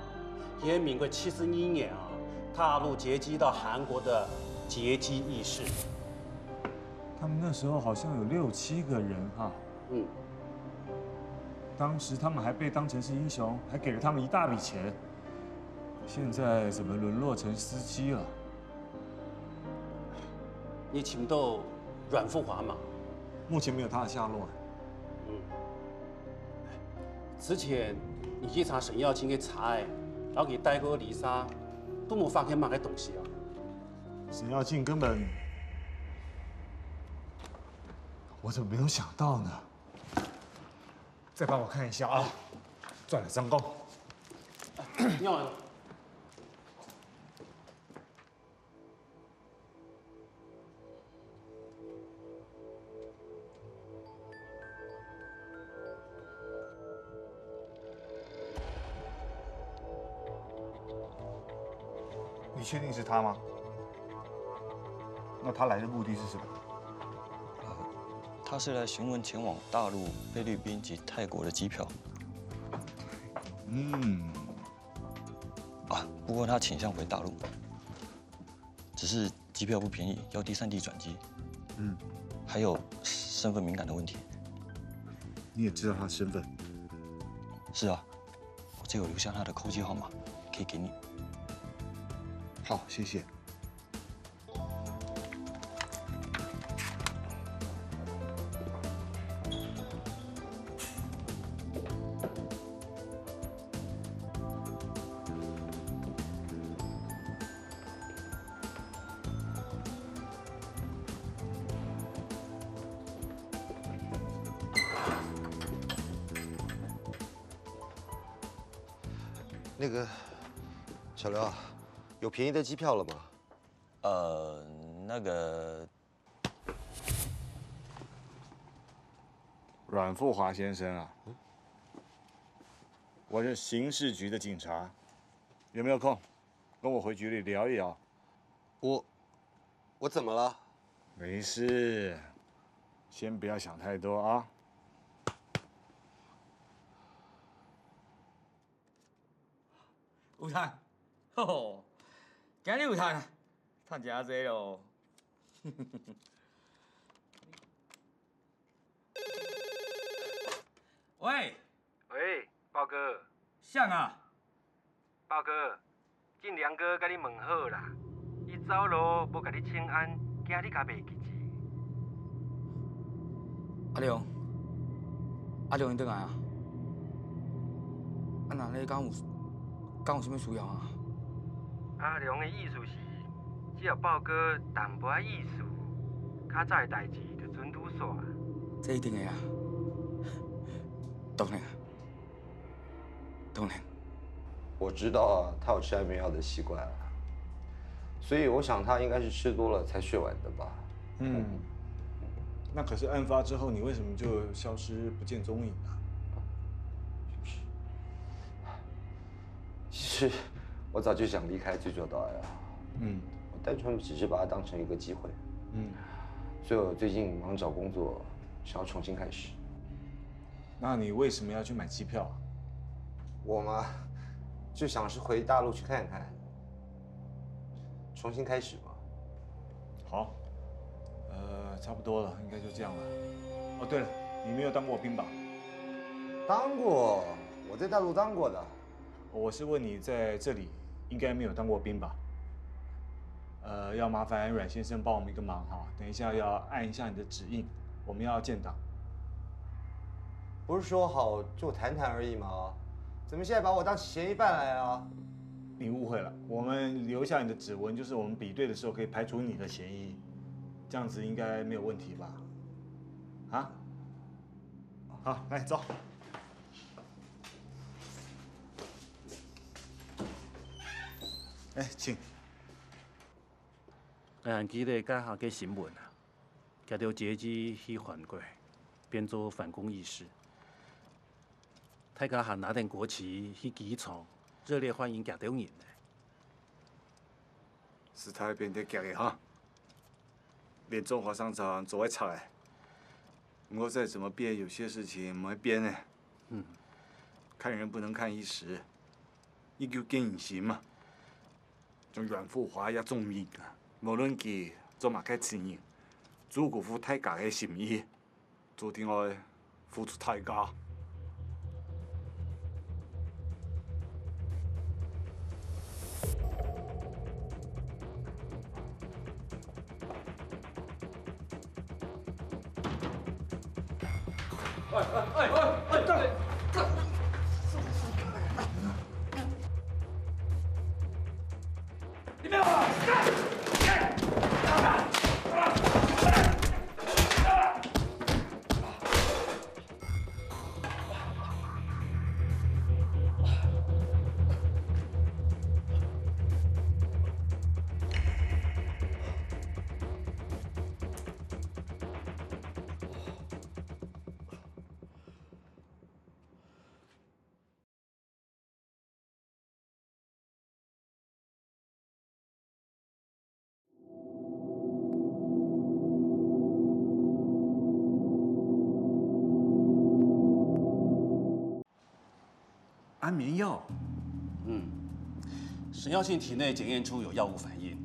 佢係民國七十二年啊，大陸劫機到韓國的劫機義士。他们那时候好像有六七个人哈。嗯，当时他们还被当成是英雄，还给了他们一大笔钱。现在怎么沦落成司机了？你尋到阮富華嗎？目前没有他的下落。嗯，之前你去查沈耀慶个車仔，摎佢帶過離沙，都無發現麼个東西啊？沈耀庆根本，我怎么没有想到呢？再帮我看一下啊，转了张工。你好。你确定是他吗？那他来的目的是什么？他是来询问前往大陆、菲律宾及泰国的机票。嗯，啊，不过他倾向回大陆，只是机票不便宜，要第三地转机。嗯，还有身份敏感的问题。你也知道他的身份。是啊，我这有留下他的扣机号码，可以给你。好，谢谢。那个，小刘啊，有便宜的机票了吗？呃，那个，阮富华先生啊，我是刑事局的警察，有没有空跟我回局里聊一聊？我，我怎么了？没事，先不要想太多啊。有趁，吼，今日有趁啊，趁真济咯。喂，喂，豹哥，谁啊？豹哥， 俊良哥甲你问好啦，伊走路无甲你请安，驚你甲袂記得。阿良，阿良伊转来啊？啊，若咧，敢有，敢有啥物需要啊？阿良的意思是，只要豹哥淡薄仔意思，較早的代志就准拄煞。这一定会啊。当然，当然。我知道他有吃安眠药的习惯啊，所以我想他应该是吃多了才睡晚的吧。嗯，那可是案发之后，你为什么就消失不见踪影啊？其实我早就想离开最旧岛了，嗯我单纯只是把它当成一个机会，嗯，所以我最近忙找工作，想要重新开始。那你为什么要去买机票啊？我嘛，就想是回大陆去看看，重新开始嘛。好，呃，差不多了，应该就这样了。哦，对了，你没有当过兵吧？当过，我在大陆当过的。我是问你，在这里应该没有当过兵吧？呃，要麻烦阮先生帮我们一个忙哈，等一下要按一下你的指印，我们要建档。不是说好就谈谈而已吗？怎么现在把我当嫌疑犯来了？你误会了，我们留下你的指纹，就是我们比对的时候可以排除你的嫌疑，这样子应该没有问题吧？啊？好，来走。哎，请。俺记得刚好个新闻啊，佢兜劫机去韩国，变做反共义士。大家還拿等國旗去機場，熱烈歡迎佢兜人呢。時代變得遽个哈，連中華商場都愛拆欸。毋過再怎麼變，有些事情毋會變欸。嗯。看人不能看一時，一句堅信嘛。像阮富華也聰明啊，無論佢做麼个事情，都顧負大家个心意。 注定愛付出代價。安眠药？嗯，沈耀庆体内检验出有药物反应，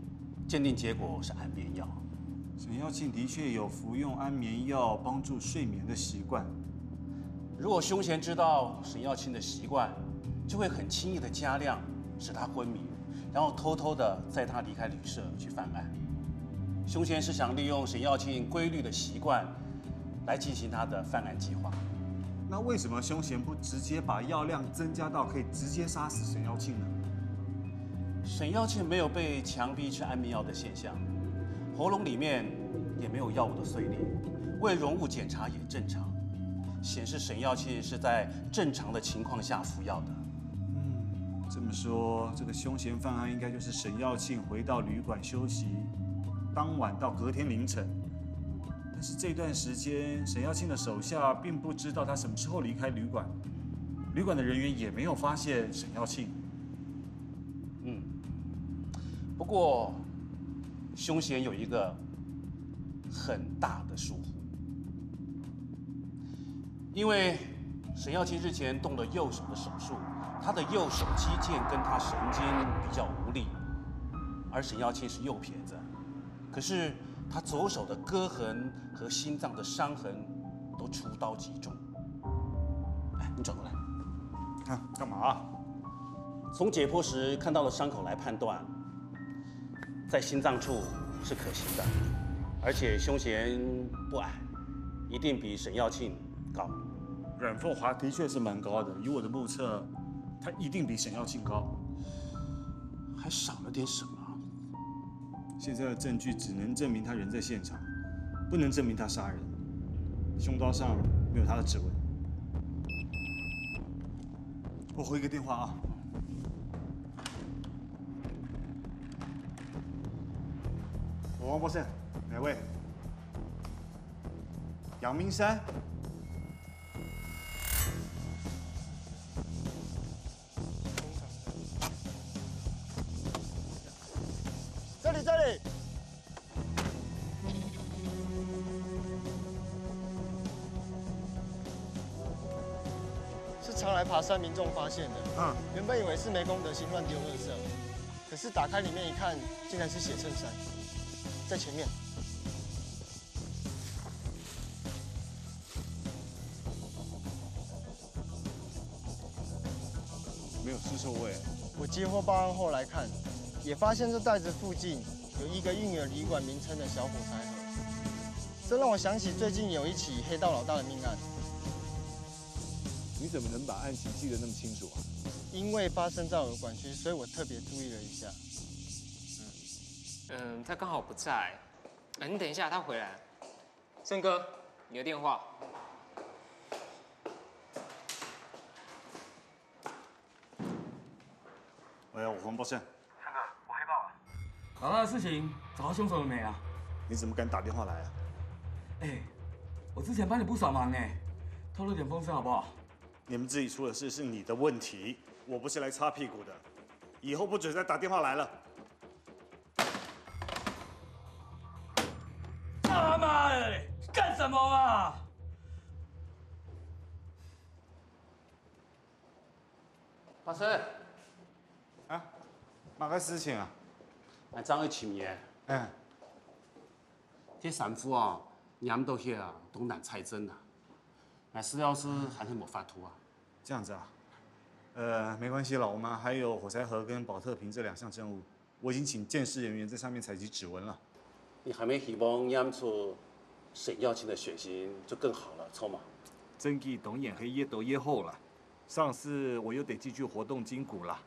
鉴定结果是安眠药。沈耀庆的确有服用安眠药帮助睡眠的习惯。如果凶嫌知道沈耀庆的习惯，就会很轻易的加量，使他昏迷，然后偷偷的载他离开旅社去犯案。凶嫌是想利用沈耀庆规律的习惯来进行他的犯案计划。那为什么凶嫌不直接把药量增加到可以直接杀死沈耀庆呢？沈耀庆没有被强逼吃安眠药的现象，喉咙里面也没有药物的碎裂，胃溶物检查也正常，显示沈耀庆是在正常的情况下服药的。嗯，这么说，这个凶嫌犯案应该就是沈耀庆回到旅馆休息，当晚到隔天凌晨。但是这段时间，沈耀庆的手下并不知道他什么时候离开旅馆，旅馆的人员也没有发现沈耀庆。嗯，不过凶嫌有一个很大的疏忽，因为沈耀庆日前动了右手的手术，他的右手肌腱跟他神经比较无力，而沈耀庆是右撇子，可是他左手的割痕和心脏的伤痕都出刀即中。哎，你转过来。啊，干嘛？从解剖时看到的伤口来判断，在心脏处是可行的，而且凶嫌不矮，一定比沈耀庆高。阮凤华的确是蛮高的，以我的目测，他一定比沈耀庆高。还少了点什么？现在的证据只能证明他人在现场，不能证明他杀人。凶刀上没有他的指纹。我回个电话啊。王博士，哪位？阳明山。这里，这里。是常来爬山民众发现的。嗯。原本以为是没公德心乱丢垃圾，可是打开里面一看，竟然是写衬衫，在前面。没有尸臭味。我接获报案后来看，也发现这袋子附近有一个印有旅馆名称的小火柴盒，这让我想起最近有一起黑道老大的命案。你怎么能把案情记得那么清楚啊？因为发生在我的管区，所以我特别注意了一下。嗯，他刚好不在。哎，你等一下，他回来。盛哥，你的电话。喂，我黄博士。盛哥，我黑豹啊。老大的事情找到凶手了没啊？你怎么敢打电话来啊？哎，我之前帮你不少忙哎，透露点风声好不好？你们自己出了事是你的问题，我不是来擦屁股的，以后不准再打电话来了。他妈的，干什么啊？大师，啊，么个事情啊？俺正去寻你。嗯，这衫裤啊，染到血啊，都难裁正啊。俺实在是还是没法度啊。这样子啊，呃，没关系了，我们还有火柴盒跟保特瓶这两项证物，我已经请鉴识人员在上面采集指纹了。你还没希望染出沈耀庆的血型就更好了，错吗？证据当然会越多越好了。上次我又得继续活动筋骨了。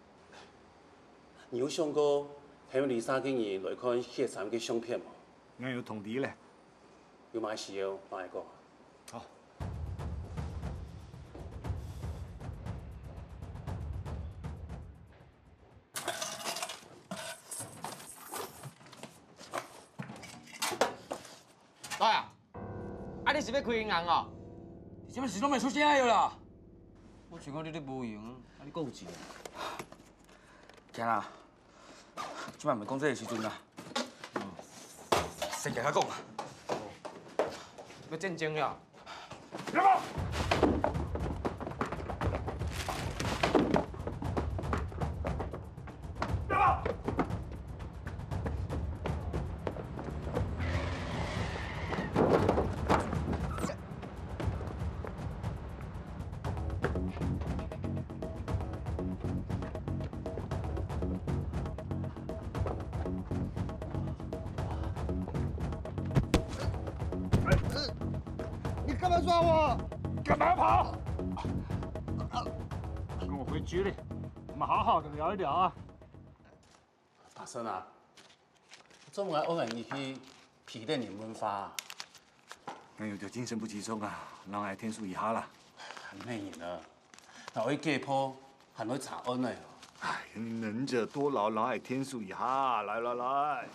你有想过，还有李莎个人来看血衫个相片吗？俺有通知嘞。有么事要帮你讲？好。哎呀，啊你是要开银行哦？你这边始终没出现还有啦？我想讲你都无用，啊你够急。行啦，这摆毋是讲这个时阵啦。先行甲讲啊。要战争了。你干嘛抓我？干嘛跑？跟我回局里，我们好好的聊一聊啊。大生啊，做么个安排你去批评人文化？俺有点精神不集中啊，让俺天数一下啦。没人啊，哪会解剖，还会查案呢？哎，你能者多劳，让俺天数一下，来来来。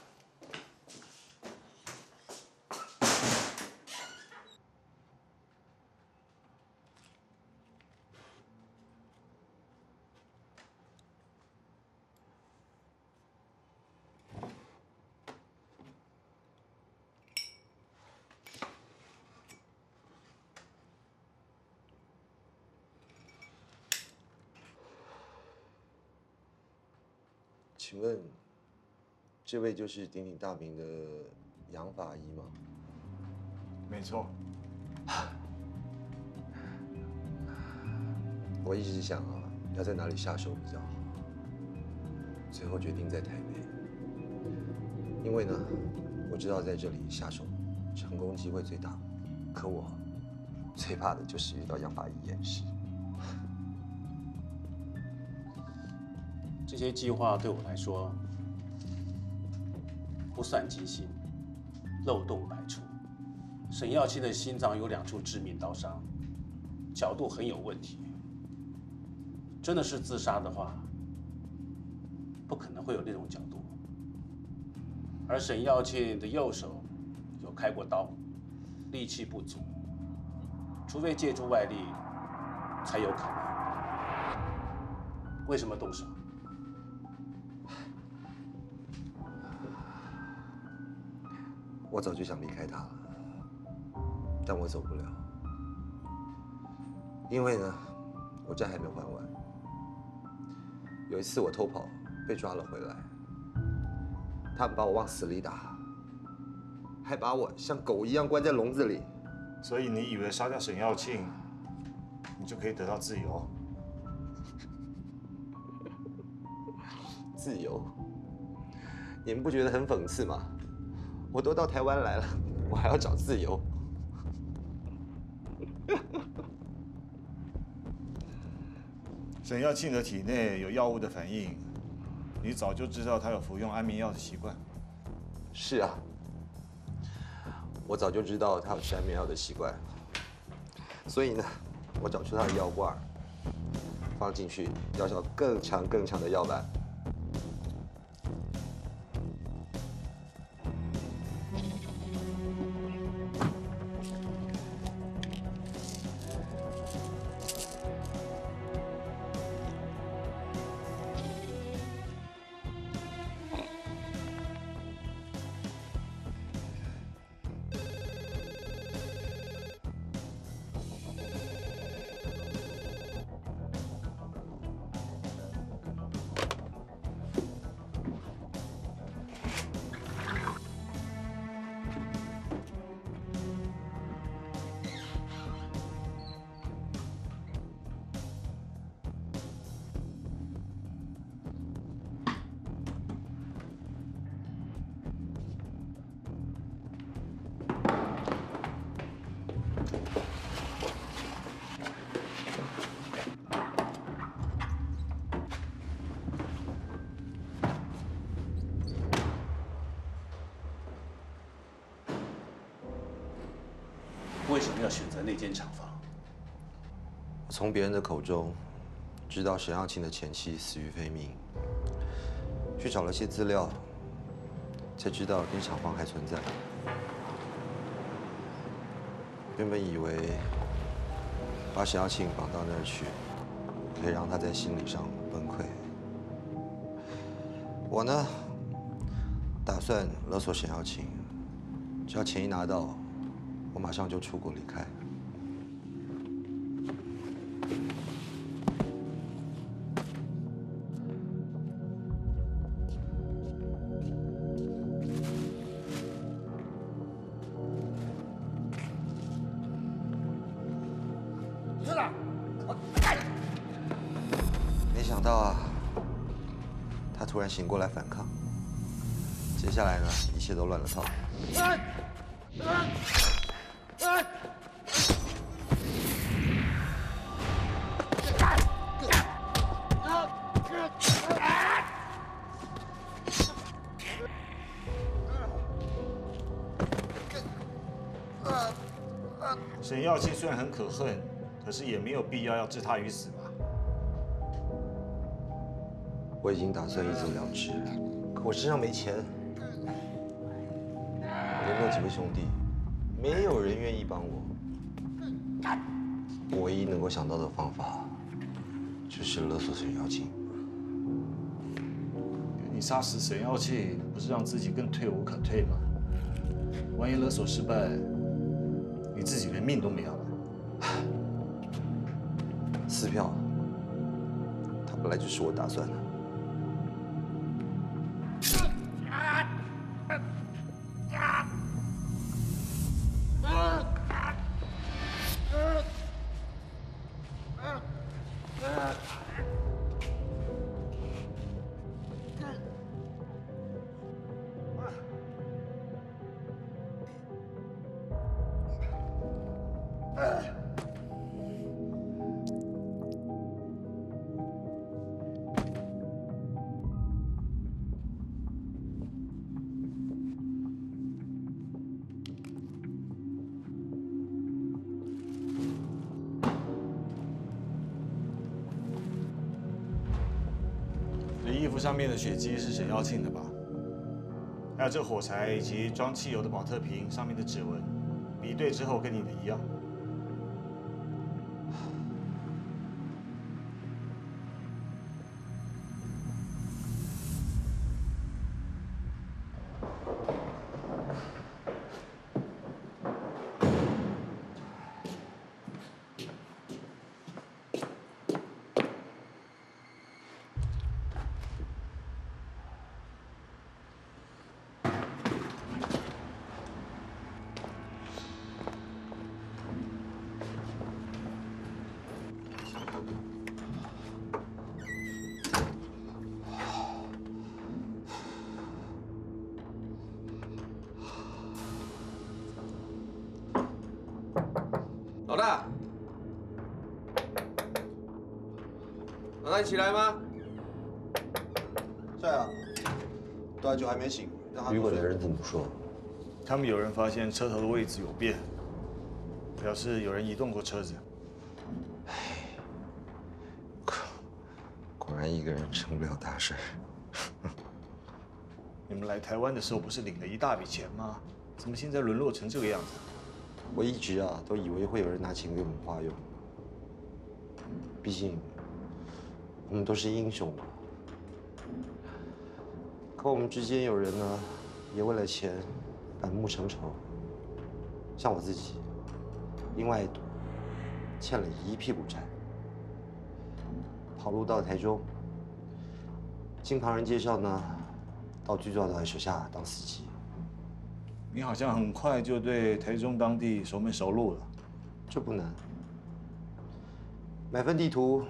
请问，这位就是鼎鼎大名的杨法医吗？没错。我一直想啊，要在哪里下手比较好，最后决定在台北，因为呢，我知道在这里下手成功机会最大，可我最怕的就是遇到杨法医验尸。这些计划对我来说不算精心，漏洞百出。沈耀庆的心脏有两处致命刀伤，角度很有问题。真的是自杀的话，不可能会有那种角度。而沈耀庆的右手有开过刀，力气不足，除非借助外力，才有可能。为什么动手？我早就想离开他了，但我走不了，因为呢，我债还没还完。有一次我偷跑，被抓了回来，他们把我往死里打，还把我像狗一样关在笼子里。所以你以为杀掉沈耀庆，你就可以得到自由？自由？你们不觉得很讽刺吗？我都到台湾来了，我还要找自由？沈耀庆的体内有药物的反应，你早就知道他有服用安眠药的习惯。是啊，我早就知道他有吃安眠药的习惯，所以呢，我找出他的药罐，放进去药效更强更强的药丸。为什么要选择那间厂房？我从别人的口中知道沈耀庆的前妻死于非命，去找了些资料，才知道那厂房还存在。原本以为把沈耀庆绑到那儿去，可以让他在心理上崩溃。我呢，打算勒索沈耀庆，只要钱一拿到，我马上就出国离开。没想到啊，他突然醒过来反抗，接下来呢，一切都乱了套。沈耀庆虽然很可恨，可是也没有必要要置他于死吧？我已经打算一走了之，可我身上没钱，我的那几位兄弟，没有人愿意帮我。我唯一能够想到的方法，就是勒索沈耀庆。你杀死沈耀庆，不是让自己更退无可退吗？万一勒索失败，你自己连命都没有了。撕票，他本来就是我打算的。你衣服上面的血迹是沈耀庆的吧？还有这火柴以及装汽油的保特瓶上面的指纹，比对之后跟你的一样。老大，老大，你起来吗？在啊，多久还没醒，让他入睡。旅馆的人怎么说？他们有人发现车头的位置有变，表示有人移动过车子。果然一个人成不了大事儿。你们来台湾的时候不是领了一大笔钱吗？怎么现在沦落成这个样子？我一直啊都以为会有人拿钱给我们花用，毕竟我们都是英雄嘛。可我们之间有人呢，也为了钱反目成仇。像我自己，因为爱赌，欠了一屁股债，跑路到台中，经旁人介绍呢，到剧作导演手下当司机。你好像很快就对台中当地熟门熟路了。这不难，买份地图，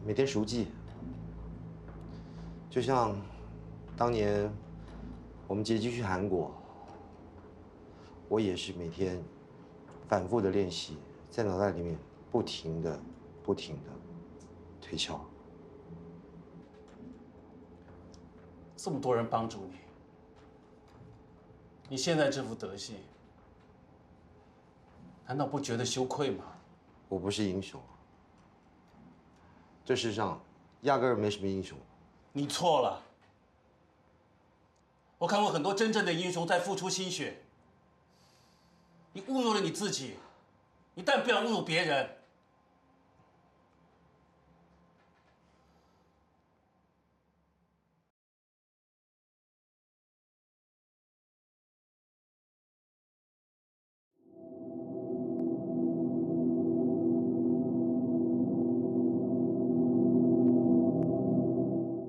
每天熟记。就像当年我们结机去韩国，我也是每天反复的练习，在脑袋里面不停的、不停的推敲。这么多人帮助你，你现在这副德行，难道不觉得羞愧吗？我不是英雄，这世上压根儿没什么英雄。你错了，我看过很多真正的英雄在付出心血。你侮辱了你自己，你但不要侮辱别人。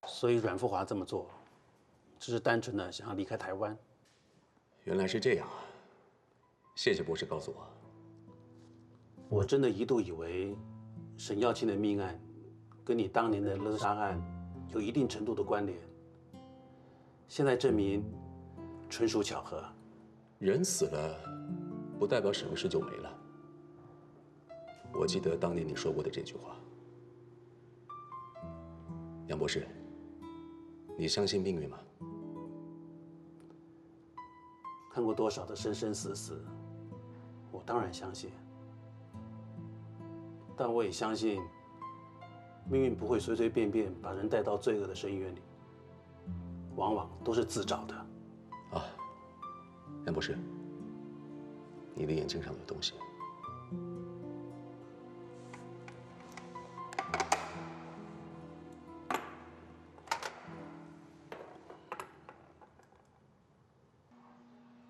所以阮富华这么做，只是单纯的想要离开台湾。原来是这样啊！谢谢博士告诉我。我真的一度以为沈耀庆的命案跟你当年的勒杀案有一定程度的关联，现在证明纯属巧合。人死了，不代表什么事就没了。我记得当年你说过的这句话。杨博士，你相信命运吗？看过多少的生生死死，我当然相信。但我也相信，命运不会随随便便把人带到罪恶的深渊里，往往都是自找的。啊，杨博士，你的眼镜上有东西。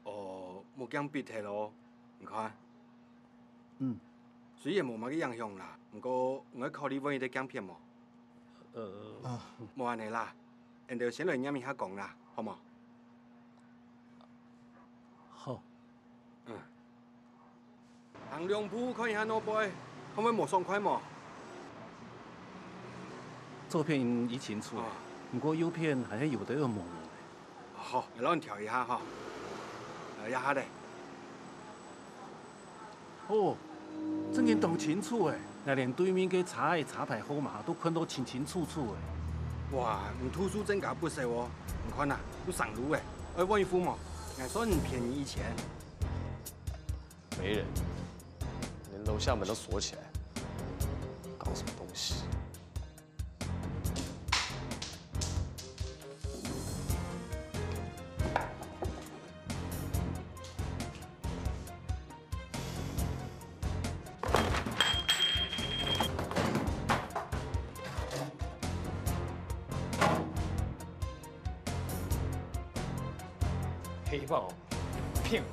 哦，目鏡必忒咯，你看。嗯。雖然無麼个影響啦，毋過𠊎考慮換一隻鏡片無？呃，啊。無恁呢啦，𠊎兜先來驗一下光啦，好無？好。嗯。 行兩步看一下腦背，看會無爽快無？左片已清楚，哦。毋過右片還係有兜仔模糊。好，𠊎摎你調一下哈。呃，這下咧。哦，正經當清楚誒，𠊎連對面个車个車牌號碼都看到清清楚楚誒。哇，你度數真加不少哦！你看啊，有生路誒，愛換一副無？𠊎算你便宜一千。 沒人，連樓下門都鎖起來，搞什麼東西？ 黑豹，骗我！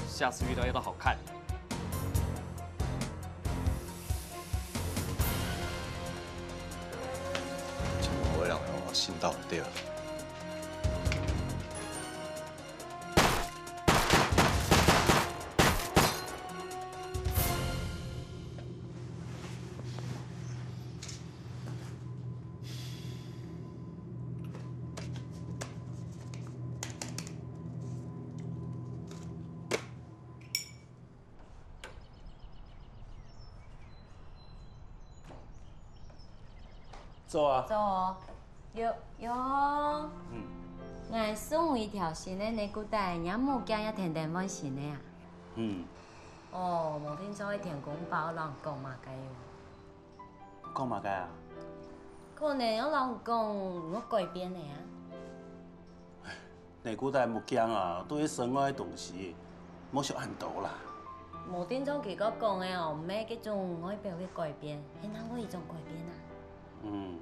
下次遇到要都好看。講話會讓人信到對了。 做啊。做，有，有。嗯。𠊎送你條新个內褲帶，若目鏡也跈等換新个啊。嗯。哦，無定著愛填公報，摎人講麼个喲？ 講麼个啊？可能愛摎你講，𠊎改變了啊。內褲帶、目鏡啊，都係身外个東西，莫想恁多啦。無定著佢个講个哦，毋係該種外表个改變，係另外一種改變啊。嗯，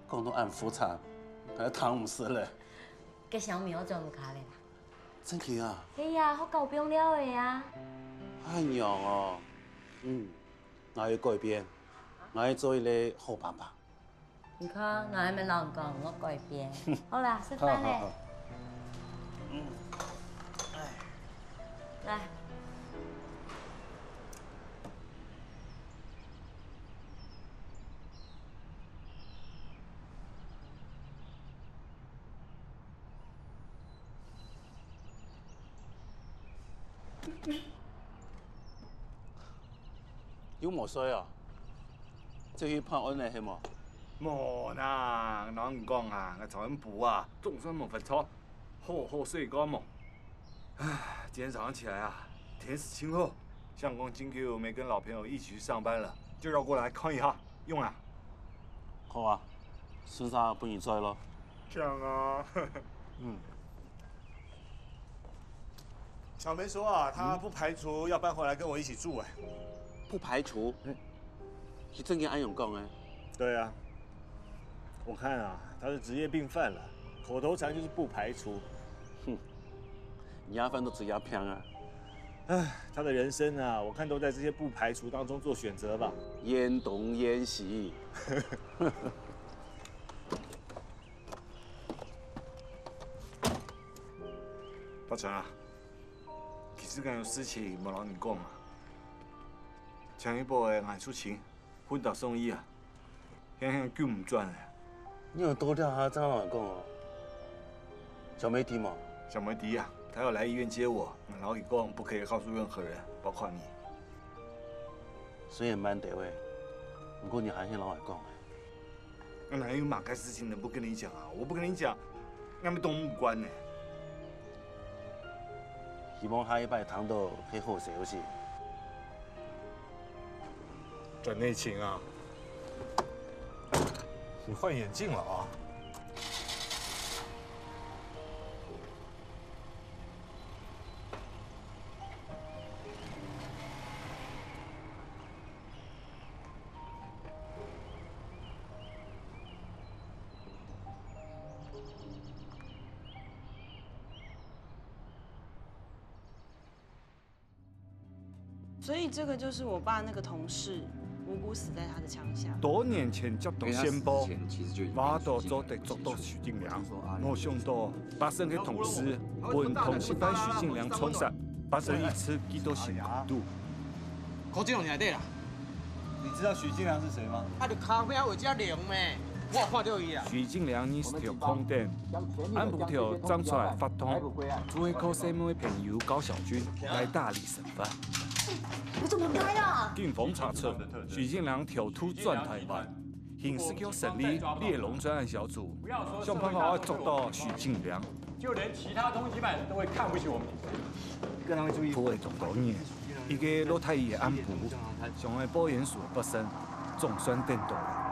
講到恁複雜，𠊎聽毋識咧。該小米愛轉屋下咧啦。真个啊？係啊，學校放尞个啊。恁樣哦，嗯。 𠊎愛改變，𠊎愛做一個好爸爸。你看，𠊎還無摎你講，𠊎改變。好啦，食飯咧。好，好，好。嗯，哎。來。 又無睡哦？就去辦案了係無？無啦，𠊎摎你講啊，𠊎昨暗晡啊，總算無發錯，好好睡一覺無？唉，今天早上起來啊，天時盡好，想講今天又沒跟老朋友一起去上班了，就繞過來看一下，用啊。好啊，順續分你載咯。這樣啊。嗯。小梅說啊，她不排除要搬回來跟我一起住哎。不排除？嗯。是正經恁樣講的？對啊，我看啊，她是職業病犯了，口頭禪就是不排除。哼，你阿范都職業病啊。唉，她的人生啊，我看都在這些不排除當中做選擇吧。演東演西。八成啊，其實還有事情無摎你講啊。前一擺个𠊎出錢，分到送醫啊，現在救毋轉了。你有多掉他這樣講哦？小梅知嗎？小梅知啊，她要來醫院接我，然後也講不可以告訴任何人，包括你。雖然慢點喂，不過你還係摎𠊎講。 那還有麼个事情能不跟你講啊？我不跟你講，那麼都無關呢。希望下一擺聽到係好消息。轉內勤啊！你換眼鏡了啊？ 所以这个就是我爸那个同事，无辜死在他的枪下。多年前接到線報，話都做得捉到徐進良，無想到八成个同事分通緝犯徐進良銃殺，八成一次佢都辛苦肚。考这种你还对啦？你知道许进良是谁吗？他的咖啡还有加零咩？我有看到伊啊。徐进良你是条空灯，俺不条站出来发通，除非靠身边的朋友高小军来大力 你怎么拍啊？警方查出，许进良跳脱转台湾，刑事局成立猎龙专案小组，想办法要捉到许进良。就连其他通缉犯都会看不起我们。各位总导演，一个老太爷暗晡，想要保险所不慎，总算等到了。